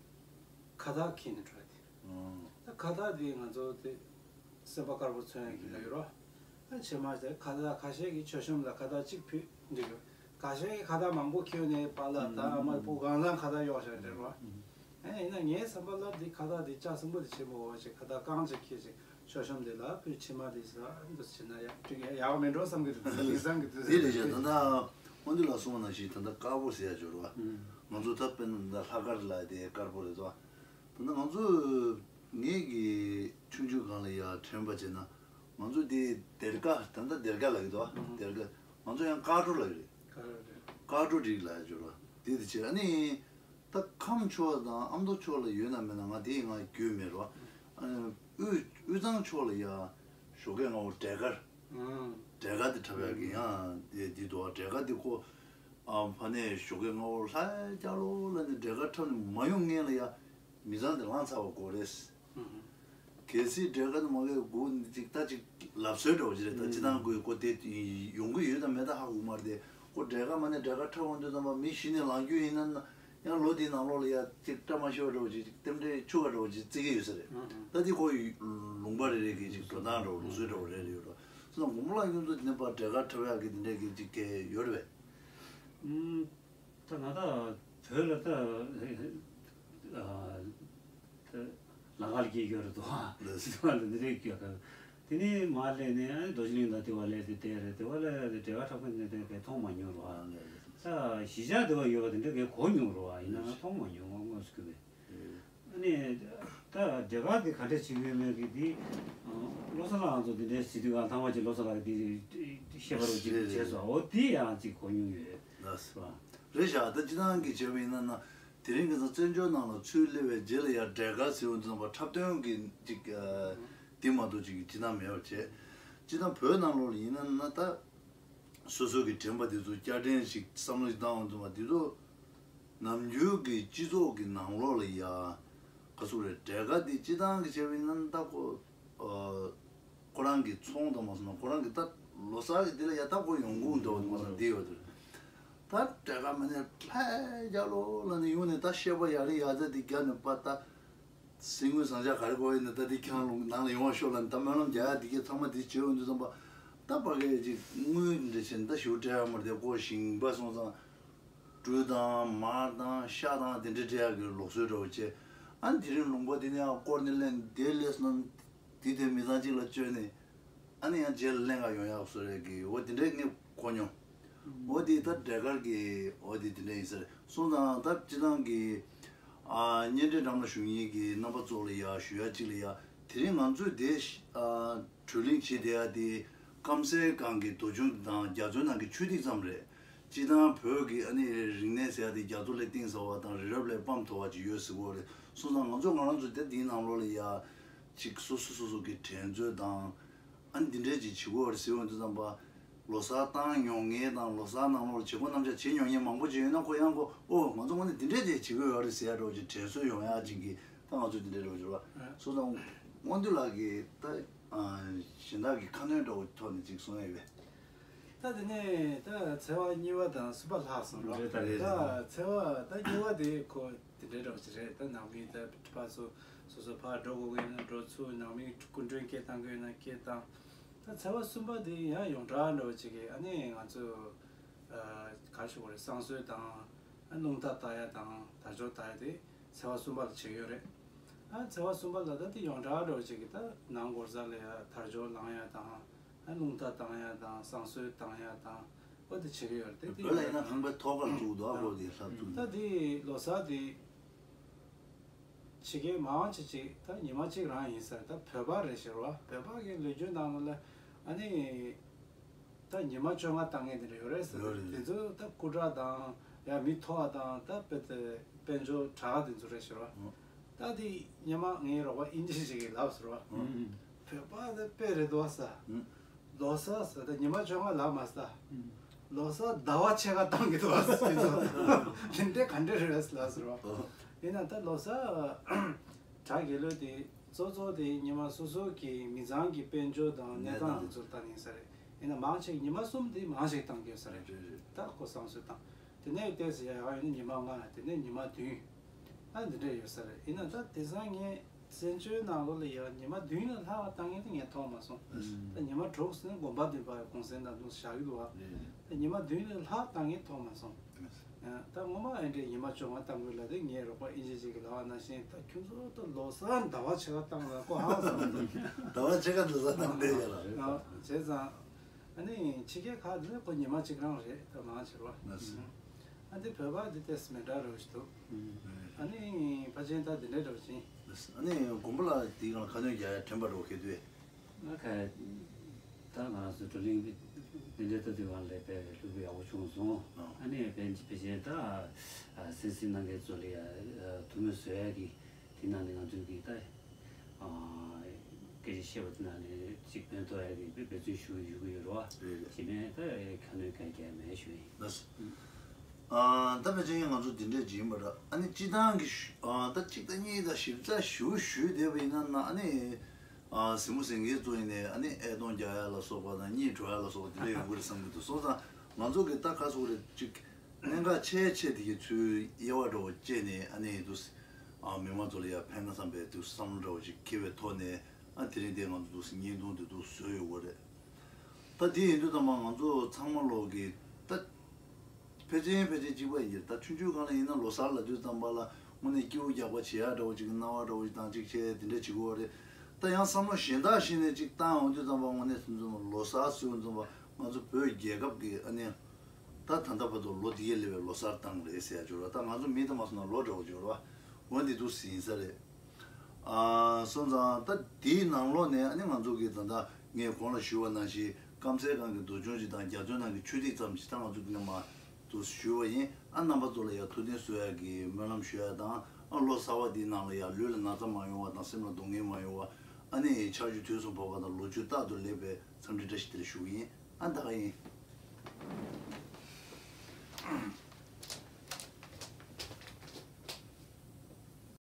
ཁ་བཏགས་འཁྱེར་ནས་འགྲོ་ཡ་དེ། ཨང་། ད་ཁ་བཏགས་དེ་ང་ཚོ་དེ་སེམས་པ་དཀར་པོ་མཚོན་ཡ་གི་ལ་ཡོད་རོ། ཨ་ཕྱེ་མར་དེ་ཁ་བཏགས་ཁ་ཤས་ཀྱིས་མཆོད་གཤོམ་ལ་ཁ་བཏགས་གཅིག་ཕུད་འདུག་ཡོད། ཁ་ཤས་ཀྱིས་ཁ་བཏགས་མང་པོ་འཁྱེར་ནས་པཱ་ལགས་དང་ཨ་མ་སྤུ་གུ་གང་ཚང་ཁ་བཏགས་གཡོག་བཞག་འདྲ་རོ། ཨ་ཡིན་ན་ངའི་བསམ་པ་ལ་འདི་ཁ་བཏགས་འདི་ལྕགས་སྲིན་པོ་དེ་ཆེན་པོ་འོ་ཞིག་ཁ་བཏགས་རྐང་གཅིག་འཁྱེར་ཞིག་མཆོད་གཤོམ་དེ་ལ་ཕུད། ཕྱེ་མར་དེ་ཟ་འདུག་བྱས་ན་ཡག་ཅིག་ཡག་པོ་མེད་འགྲོ་བསམ་གི་འདུག་དེང་སང་གི་དུས་དེ་ཚོད་རེད་ཤག་ད་ལྟ་དབང་འདུས་ལགས་གསུངས་པ་ནང་བཞིན་ད་ལྟ་དཀར་པོ་ཟེར་ཡ་འབྱོར་བ། ང་ཚོ་ད་དཔེར་ན་ད་ལྷག་དཀར་ལ་དེ་དཀར་པོ་རེད་དོ། ད་ལྟ་ང་ཚོ་ངེད་ཀྱི་ཆུང་ཆུང་སྒང་ལ་ཡ་དྲན་པ་བྱས་ན། ང་ཚོ་དེ་སྡེར་ཀ་ད་ལྟ་སྡེར་ཀ་ལབ་ཀྱི་འདུག་བ། སྡེར་ཀ་ང་ཚོ་ཡང་དཀར་སྒྲོ་ལབ་ཀྱི་རེད། དཀར་སྒྲོ་རེད། དཀར་སྒྲོ་རིགས་ལ་ཡ་འབྱོར་བ་དེ་དེ་བྱས། ཨ་ནི་ད་ཁམས་ཕྱོགས་དང་ཨ་མདོ་ཕྱོགས་ལ་ཡོད་ན་མེད་ན་ང་དེ་ཡི་ང་རྒྱུས་མེད་རོ། ཨ་ནི་དབུས་དབུས་གཙང་ཕྱོགས་ལ་ཡ་ཞོགས་ཀས་སྔ་པོ་འབྲས་དཀར། འབྲས་དཀར་དེ་འཁྲབ་ཡག་གི་ཡང་དེ་དེ་འདུག་བ། འབྲས་དཀར་དེ་ཁོ་ཨ་ཕ་ནས་ཞོགས་ཀས་སྔ་པོ་ལྷ་རྒྱལ་ལོ་ལ་ནི་འབྲས་དཀར་འཁྲབ་ནས་མ་ཡོང་སྔོན་ལ་ཡ་མི་ཚང་དེ་ལངས་ཚར་བ་དགོས་རེད། གལ་སྲིད་འབྲས་དཀར་དེ་མ་གས་དགོས་ནི་ཅིག་ད་ཅིག་ལབ་སྲོལ་འདྲ་བོ་ཅིག་རེད། ད་སྤྱི་བཏང་ཁོས་ཁོ་དེ་ཡོང་གི་ཡོད་དང་མེད་ད་ཧ་གོ་མ་རེད་དེ། ཁོ་འབྲས་དཀར་མ་ནས་འབྲས་དཀར་འཁྲབ་འོང་དུས་ཙམ་པ་མི་གཞི་ནས་ལངས་རྒྱུ་ཡིན་ན་ན། ཡང་ལོ་དེའི་ནང་ལོགས་ལ་ཡ་ཅིག་བཀྲ་མ་ཤིས་པ་འདྲ་བོ་ཅིག་རྟེན་འབྲེལ་འཆུག་པ་འདྲ་བོ་ཅིག་བརྩི་གི་ཡོད་ས་རེད། ད་དེ་ཁོ་ལུང་པ་རེ་རེ་གི་ཅིག་འགྲོ་སྟངས་འདྲ་བོ་ལུགས་སྲོལ་འདྲ་བོ་རེ་རེ་ཡོད་རོ། སོང་ཙང་དགོན་པ་ལ་ཡོང་དུས་དེ་ནས་ཕར་འབྲས་དཀར་འཁྲབ་ཡག་གི་དེ་འདྲས་གི་ཅིག་གས་ཡོད་རེད་པས། ད་ང་ད་བོད་ལ་ད་ལ་ཁ་ལ་སྐྱེས་ཡོད་རེད་དོ། ལ་སི་ལ་འདི་རེད་སྐྱོ་ག་དེ་ནས་མར་སླེབས་ནས་ཨ་ནི་རྡོ་རྗེ་གླིང་དང་དེ་བ་སླེབས་ཏེ་བལྟས་རེད། དེ་བ་ལ་འབྲས་དཀར་འཁྲབ་མཁན་དེ་འདྲ་གས་མཐོང་མ་མྱོང་རོ། ཨ་ད་གཞིས་ཆགས་དེ་བ་ཡོད་པ་དེ་འདྲ་གས་གོ་མྱོང་རོ། ཨ་ཡིན་ན་ང་མཐོང་མ་མྱོང་། ང་དངོས་སུ་གི་བས། ཨ་ནི་ད་འབྲས་དཀར་དེ་ག་འདྲ་བྱེད་ཀྱི་ཡོད་མེད་ཀྱི་དེ་བློ་བཟང་ལགས་ང་ཚོ་དེ་འདྲའི་སྲིད་དུས་གང་ཐང་བ་ཅིག་བློ་བཟང་ལགས་དེ་བཤད་པ་རོ་ཅིག་བྱས་སོང་། འོ་དེ་ཡང་ཅིག་གོ་མྱོང་ཡོད་རེད་པ། རེད་ཤག་ད་སྤྱི་བཏང་གི་བྱས་པ་ཡིན་ན་ན། དེ་རིང་གི་ས་བཙན་བྱོལ་ནང་ལ་ཚུར་སླེབས་པའི་རྗེས་ལ་ཡང་འབྲས་དཀར་ཟེར་བ་འདི་ཚང་མ་འཁྲབ་སྟོན་གྱི་ཅིག་ཨ་འདི་མ་གཏོགས་ཅིག་སྤྱི་བཏང་མེད་པ་བྱས། སྤྱི་བཏང་བོད་ནང་ལོགས་ལ་ཡིན་ན་ན་ད་སོ་སོ་གི་དྲན་པ་འདི་ཚོ་བསྐྱར་དྲན་ཞིག་བསམ་བློ་ཞིག་བཏང་བ་འདི་ཚོ་འདི་ཚོ་ནམ་རྒྱུན་གྱི་སྤྱི་ཚོགས་ཀྱི་ནང་ལོགས་ལ་ཡ་ག་ཚོད་རེད། འབྲས་དཀར་འདི་སྤྱི་བཏང་གི་བྱས་པ་ཡིན་ན་ད་ཁོ། ཨ། ཁོ་རང་གི་ཚོང་དང་མ་སོང་ན་ཁོ་རང་གི་ད་ལོ་གསར་གི་དེ་ལ་ཡ་ད་ཁོ་ཡོང་ཁུངས་འདྲ་བོ་དེ་མ་སོང་དེ་ཡོད་དེ། ད་འབྲས་དཀར་མ་ནས་ལྷ་རྒྱལ་ལོ་ལ་ནས་ཡོང་ནས་ད་བཤད་པ་ཡ་རི་ཡ་ཛ་དེ་རྒྱབ་ནས་པ་ད་གཟིགས་ངོས་བཟང་ཆ་ག་རེ་གོ་ཡིན་ན་ད་དེ་ཁྱེད་རང་ལུང་ནང་ལ་ཡོང་བ་ཤོག་ལ་ནས་ད་སྨོན་ལམ་རྒྱག་ཡ་དེ་གས་ཚང་མ་དེ་བྱེད་འོང་དུས་ཙམ་པ་ད་ཕ་གི་ཅིག་དངུལ་འདྲ་བྱས་ནས་ད་ཞུ་སྤྲད་ཡ་མ་རེད་དེ། ཁོ་ཞིང་པ་སོང་ཙང་སྦྲུལ་དང་མར་དང་ཤ་དང་དེ་འདྲ་སྤྲད་ཡ་གི་ལུགས་སྲོལ་འདྲ་བོ་བྱས། ཨ་ནི་དེ་རིང་ལུང་པ་དེ་ནས་ཡང་བསྐོར་ནས་ལེན་དེ་ལས་སོང་། དེ་དེ་མི་ཚང་གཅིག་ལ་བཅོལ་ནས་ཨ་ནི་ཡང་རྗེས་ལ་ལེན་ག་ཡོང་ཡག་བཟོ་རེད་གི། འོ་དེ་འདྲའི་ངས་གོ་མྱོང་། འོ་དེ་ད་འབྲས་དཀར་གི་འོ་དེ་དེ་འདྲ་ཡིན་ས་རེད། སོང་ཙང་ད་སྤྱི་བཏང་གི་ཨ་གཉེན་འབྲེལ་འགྲམ་ལ་བཞུགས་མཁན་གྱི་རྣམ་པ་ཚོ་ལ་ཡ་ཞུ་ཡ་གཅིག་ལ་ཡ། དེ་རིང་ང་ཚོས་དེ་ཨ་གྲོས་གླེང་བྱེད་བསྡད་ཡ་དེ་སྐམ་སའི་སྒང་གི་རྡོ་ཆུང་དང་རྒྱ་མཚོའི་ནང་གི་ཆུ་ཐིགས་ཙམ་རེད། སྤྱིར་བཏང་བོད་ཀྱི་ཨ་ནི་རིག་གནས་ཟེར་ཡ་དེ་རྒྱ་མཚོ་ལས་གཏིང་ཟབ་པ་དང་རི་རབ་ལས་སྤམ་མཐོ་བ་ཅིག་ཡོད་ཟེར་གོ་རེད། སོང་ཙང་ང་ཚོ་ང་རང་ཚོ་དེ་འདིའི་ནང་ལོགས་ལ་ཡ་ཅིག་སོ་སོ་སོ་སོ་གི་དྲན་ཚོད་དང་ཨ་ནི་འདི་འདྲས་ཅིག་བྱེད་གོ་རེད་ཟེར་འོང་དུས་ཙམ་པ། ལོ་གསར་བཏང་མྱོང་མཁན་དང་ལོ་གསར་ནང་ལོགས་ལ་བྱེད་སྒོ་རྣམ་གཞག་བྱེད་མྱོང་མཁན་མང་པོ་ཅིག་ཡོད་ན་ཁོ་ཡང་ཁོ་ཨོ་ང་ཚོ་དངོས་གནས་འདི་འདྲས་ཅིག་བྱེད་གོ་ཡོད་རེད་ཟེར་ཡ་འདྲ་བོ་ཅིག་དྲན་གསོ་ཡོང་ཡ་ཅིག་གི་ད་ང་ཚོ་འདི་འདྲས་འདྲ་བོ་ཅིག་རེད་བ། སོང་ཙང་། དབང་འདུས་ལགས་ཀྱིས་ད་ཨ་གཞན་དག་གི་ཁ་སྣོན་འདྲ་བོ་ཐོག་ནས་ཅིག་གསུང་ཡ་ཡོད་པས། ད་དེ་ནས་ད་ཚེས་པ་གཉིས་པ་དང་གསུམ་པ་ལྷག་སོང་རོགས། རེད་ད་རེད། ད་ཚེས་པ་ད་གཉིས་པ་དེ་ཁོ་དེ་འདྲའི་འདྲ་བོ་ཅིག་རེད། ད་ནང་མི་ད་ཕར་ཚུར་སོ་སོ་ཕར་འགྲོ་དགོས་ཀྱི་ཡིན་ན་འགྲོ་ཚུར། ནང་མི་སྐུ་མགྲོན་སྐད་བཏང་དགོས་ཡིན་ན་སྐད་བཏང་། ད་ཚེས་པ་གསུམ་པ་དེ་ཡང་ཡོངས་གྲགས་འདྲ་བོ་ཅིག་གི་ཨ་ནི་ང་ཚོ་ཨ་ག་རེ་ཞུ་དགོས་རེད། བསང་གསོལ་དང་ཨ་རླུང་རྟ་བཏང་ཡ་དང་དར་ལྕོག་བཏང་ཡ་དེ་ཚེས་པ་གསུམ་པ་ལ་བྱེད་ཀྱི་ཡོད་རེད། ཨ་ཚེས་པ་གསུམ་པ་ལ་ད་དེ་ཡོངས་གྲགས་འདྲ་བོ་ཅིག་གི་ད་ནང་སྒོར་ས་ལ་ཡ་དར་ལྕོག་ལངས་ཡ་དང་། ཨ་རླུང་རྟ་བཏང་ཡ་དང་བསང་གསོལ་བཏང་ཡ་དང་། ཨོ་དེ་བྱེད་ཀྱི་ཡོད་རེད། དེ་བོད་ལ་ཡིན་ན་ཁང་པའི་ཐོག་ཁར་བཙུགས་འདུག་ཨ་ཁོ་དེ་ལྷ་བཙུགས་ད་ནས་དེ་ལོ་གསར་དེ་བྱེད་མཁན་མང་ཆེ་ཅིག་ད་ཉི་མ་གཅིག་རང་ཡིན་ས་རེད། ད་བོད་པ་རེད་ཟེར་བ། བོད་པ་གི་ལོ་རྒྱུས་ནང་ལ་ཨ་ནི་ད་ཉི་མ་བཅོ་ལྔ་བཏང་མཁན་དེ་འདྲ་ཡོད་རེད་ཟེར། ཡོད་རེད། དེ་ཚོ་ད་སྐུ་དྲག་དང་ཡ་མི་མཐོ་བ་དང་ད་དཔེ་དེ་དཔལ་འབྱོར་དྲག་དེ་ཚོ་རེད་ཟེར་བ། ཨོ། ད་དེ་སྔོན་མ་ངའི་རོགས་པ་ཨིན་ཇི་ཞིག་གིས་ལབ་ཟེར་བ། ཨོ། བོད་པ་དེ་དཔེ་རེད་འདུག་ས། ཨོ། ལོ་གསར་ཟེར་ད་ཉི་མ་བཅོ་ལྔ་ལབ་མ་ས། ལོ་གསར་ཟླ་བ་ཕྱེད་ཀ་བཏང་གི་འདུག་ཟེར་གྱི་འདུག་དེ་འདྲའི་ག་འདྲ་རེད་ལབ་ཟེར་བ། ཨོ། ཡིན་ན་ད་ལོ་གསར་གྲ་རྒྱས་ལོས་དེ་གཙོ་གཙོ་དེ་ཉི་མ་སོ་སོ་གི་མི་ཚང་གི་དཔལ་འབྱོར་དང་གནས་སྟངས་དེ་ཚོར་ལྟ་ནས་ས་རེད། ཡིན་ན་མང་ཆེ་ཉི་མ་གསུམ་དེ་མང་ཞིག་བཏང་གི་ཡོད་ས་རེད། རེད་རེད། ད་ཁོ་བསང་གསོལ་བཏང་། དེ་ནས་ཏོག་ཙམ་ཡག་ཡོད་ན་ཉི་མ་ལྔ། དེ་ནས་ཉི་མ་བདུན། ཨ་འདི་འདྲ་ཡོད་ས་རེད། ཡིན་ན་ད་དེང་སང་ངས་བཙན་བྱོལ་ནང་ལོགས་ལ་ཡ་ཉི་མ་བདུན་ལས་ལྷག་བཏང་མཁན་དེ་ངས་མཐོང་མ་སོང་། ཨུམ། ད་ཉི་མ་དྲུག་ཟེར་ན་དགོན་པ་འདི་པ་གུང་སེང་དང་དུ་བཞག་གི་འདུག་བ། རེད། ད་ཉི་མ་བདུན་ལས་ལྷག་བཏང་མཁན་མཐོང་མ་སོང་། ཨ་ད་ངོ་མ་ཨེ་འདྲའི་ཉི་མ་བཅོ་ལྔ་བཏང་དགོས་ལབ་དེ་ངའི་རོགས་པ་ཨིན་ཇི་ཅིག་གིས་ལབ་པ་ནང་བཞིན། ད་ཁྱོད་ཚོ་ད་ལོ་གསར་ཟླ་བ་ཕྱེད་ཀ་བཏང་ལ་ཁོ་ཧང་སང་འདུག་ཟླ་བ་ཕྱེད་ཀ་ཟླ་གསར་བཏང་བསྡད་ཡོད་ལ། ཨ་བྱས་ཙང་། ཨ་ནི་ཕྱི་རྒྱལ་ཁག་འདི་ཁོ་ཉི་མ་གཅིག་རང་རེད། ད་མང་ཆེ་བ། ལགས་སོ། ཨ་འདི་བོད་པ་འདི་ཏོག་ཙམ་མི་འདྲ་རོ་ཞིག་འདུག་ཨ་ནི་ཕལ་ཆེར་ད་འདི་འདྲའི་འདྲ་བ་ཅན། ལགས་སོ། ཨ་ནི་མགོན་པོ་ལགས་འདིའི་སྒང་ལ་ཁ་སྣོན་རྒྱག་ཡ་དྲན་པ་འདྲ་བོ་གལ་དུས། ང་ཁ་ད་ང་རང་ཚོ་བགྲོ་གླེང་འདི་འདྲའི་ལྟ་དུས་སྒང་ལ་དཔེ་ལྷུག་པོ་ཡག་པོ་བྱུང་སོང་། ཨ་ནི་ཕལ་ཕལ་ཆེར་ད་སེམས་སེམས་ནང་གི་ཚོ་ལ་ཡ་ཐུགས་སྨོན་གསོ་ཡ་གི། དེ་ནང་ནས་ང་ཚོས་ཀྱི་ད་སྐད་ཆ་བཤད་པ་དེ་ནང་ནས་གཅིག་ཕན་ཐོགས་ཡ་གི་དཔེ་འབད་བརྩོན་ཞུ་གི་ཡོད་ཀྱི་ཡོད་རེད་བ། རེད་རེད། དེ་མིན་ད་ཁ་སྣོན་གང་རྒྱག་མེད་ཞུ་ཡིན། ལགས་སོ། ཨ་ད་ཕལ་ཆེར་ང་ཚོ་འདི་འདྲས་ཅིག་ཡིན་པ་འདྲ། ཨ་ནི་སྤྱི་བཏང་གི་ཞུ་ཨ་ད་གཅིག་དང་གཉིས་དང་ཞིབ་ཚགས་ཞུ་ཞུས་བསྡད་པ་ཡིན་ན་ན་ཨ་ནི་ཨ་གཟིགས་མོ་གཟིགས་མཁན་ཚོ་ཡིན་ནའི་ཨ་ནི་ཨེ་གདོང་རྒྱག་ཡ་ལ་སོགས་པ་དང་གཉིད་བྲོ་ཡ་ལ་སོགས་པ་དེ་འདྲ་ཡོང་གི་རེད་བསམ་གྱི་འདུག་སོང་ཙང་ང་ཚོ་གི་ད་ཁ་སོགས་རེད་ཅིག་གནད་འགག་ཆེ་ཆེ་དེ་གའི་ཚུལ་དབྱེ་བ་འདྲ་བོ་བཅད་ནས་ཨ་ནི་འདུག་སེ་ཨ་མི་མང་ཚོ་ལ་ཡང་ཕན་ན་བསམ་པའི་འདུག་སེ་བསམ་བློ་འདྲ་བོ་ཞིག་འཁྱེར་བའི་ཐོག་ནས་ཨ་དེ་རིང་དེ་ང་ཚོ་འདུག་སེ་བརྙན་ཐུང་དེ་འདུག་སེ་བཟོས་ཡོད་པ་རེད། ད་དེ་ཡིན་དུས་ཙམ་པ་ང་ཚོ་ཚང་མ་ལོག་གི་ད་ཕལ་ཆེར་ཕལ་ཆེར་གཅིག་པ་ཡིན་གྱི་རེད། ད་ཆུང་ཆུང་སྒང་ལ་ཡིན་ན་ལོ་གསར་ལབ་དུས་ཙམ་པ་ལ་དངོས་གནས་སྐྱིད་པོ་རྒྱག་པ་བྱེད་ཡག་འདྲ་བོ་ཅིག་གི་སྣང་བ་འདྲ་བོ་ཞིག་དང་ཅིག་བྱས་དེ་འདྲ་བྱེད་དགོས་པ་རེད། ད་ཡང་བསམ་བློ་གཞན་དག་ཞིག་ནས་ཅིག་བཏང་ཡོང་དུས་ཙམ་པ་དངོས་གནས་ཚུལ་ཙམ་པ་ལོ་གསར་ཟེར་དུས་ཙམ་པ་ང་ཚོ་བོད་རྒྱལ་ཁབ་ཀྱི་ཨ་ནི། ད་ད་ལྟ་བར་དུ་ལོ་འདི་གས་སླེབས་པའི་ལོ་གསར་བཏང་རེད་ཟེར་ཡ་ཅིག་ཡོད་རེད། ད་ང་ཚོ་མི་ད་མ་སོང་ན་ལོ་འདྲ་བོ་ཅིག་ཡོད་རེད་བ། འོ་འདི་འདུག་སེ་ཡིན་ས་རེད། ཨ་སོང་ཙང་ད་དེའི་ནང་ལོགས་ནས་ཨ་ནི་ང་ཚོ་གི་ད་ལྟ་ངས་གོང་ལ་ཞུས་པ་ནང་བཞིན་སྐམ་སའི་སྒང་གི་འདུལ་སྦྱོང་ཅིག་དང་རྒྱ་མཚོའི་ནང་གི་ཆུ་ཐིགས་ཙམ་ཞིག་ད་ང་ཚོ་འདི་ནས་མར་འདུག་སེ་ཞུས་པ་ཡིན། ཨ་རྣམ་པ་ཚོ་ལ་ཡང་ཐུགས་བདེན་གསོ་ཡ་གི་སྨོན་ལམ་ཞུ་ཡ་དང་ཨ་ལོ་གསར་བ་འདིའི་ནང་ལ་ཡང་ལུས་ལ་ན་ཚ་མ་ཡོང་བ་དང་སེམས་ལ་སྡུག་བསྔལ་མ་ཡོང་བ་ཨ་ནི་ཆར་ཆུ་དུས་སུ་འབབ་པ་དང་ལོ་རྒྱུས་རྟག་ཏུ་ལེགས་པའི་འཚམས་འདྲི་བཀྲ་ཤིས་བདེ་ལེགས་ཞུ་གི་ཡིན། ཨ་ད་ག་ཡིན།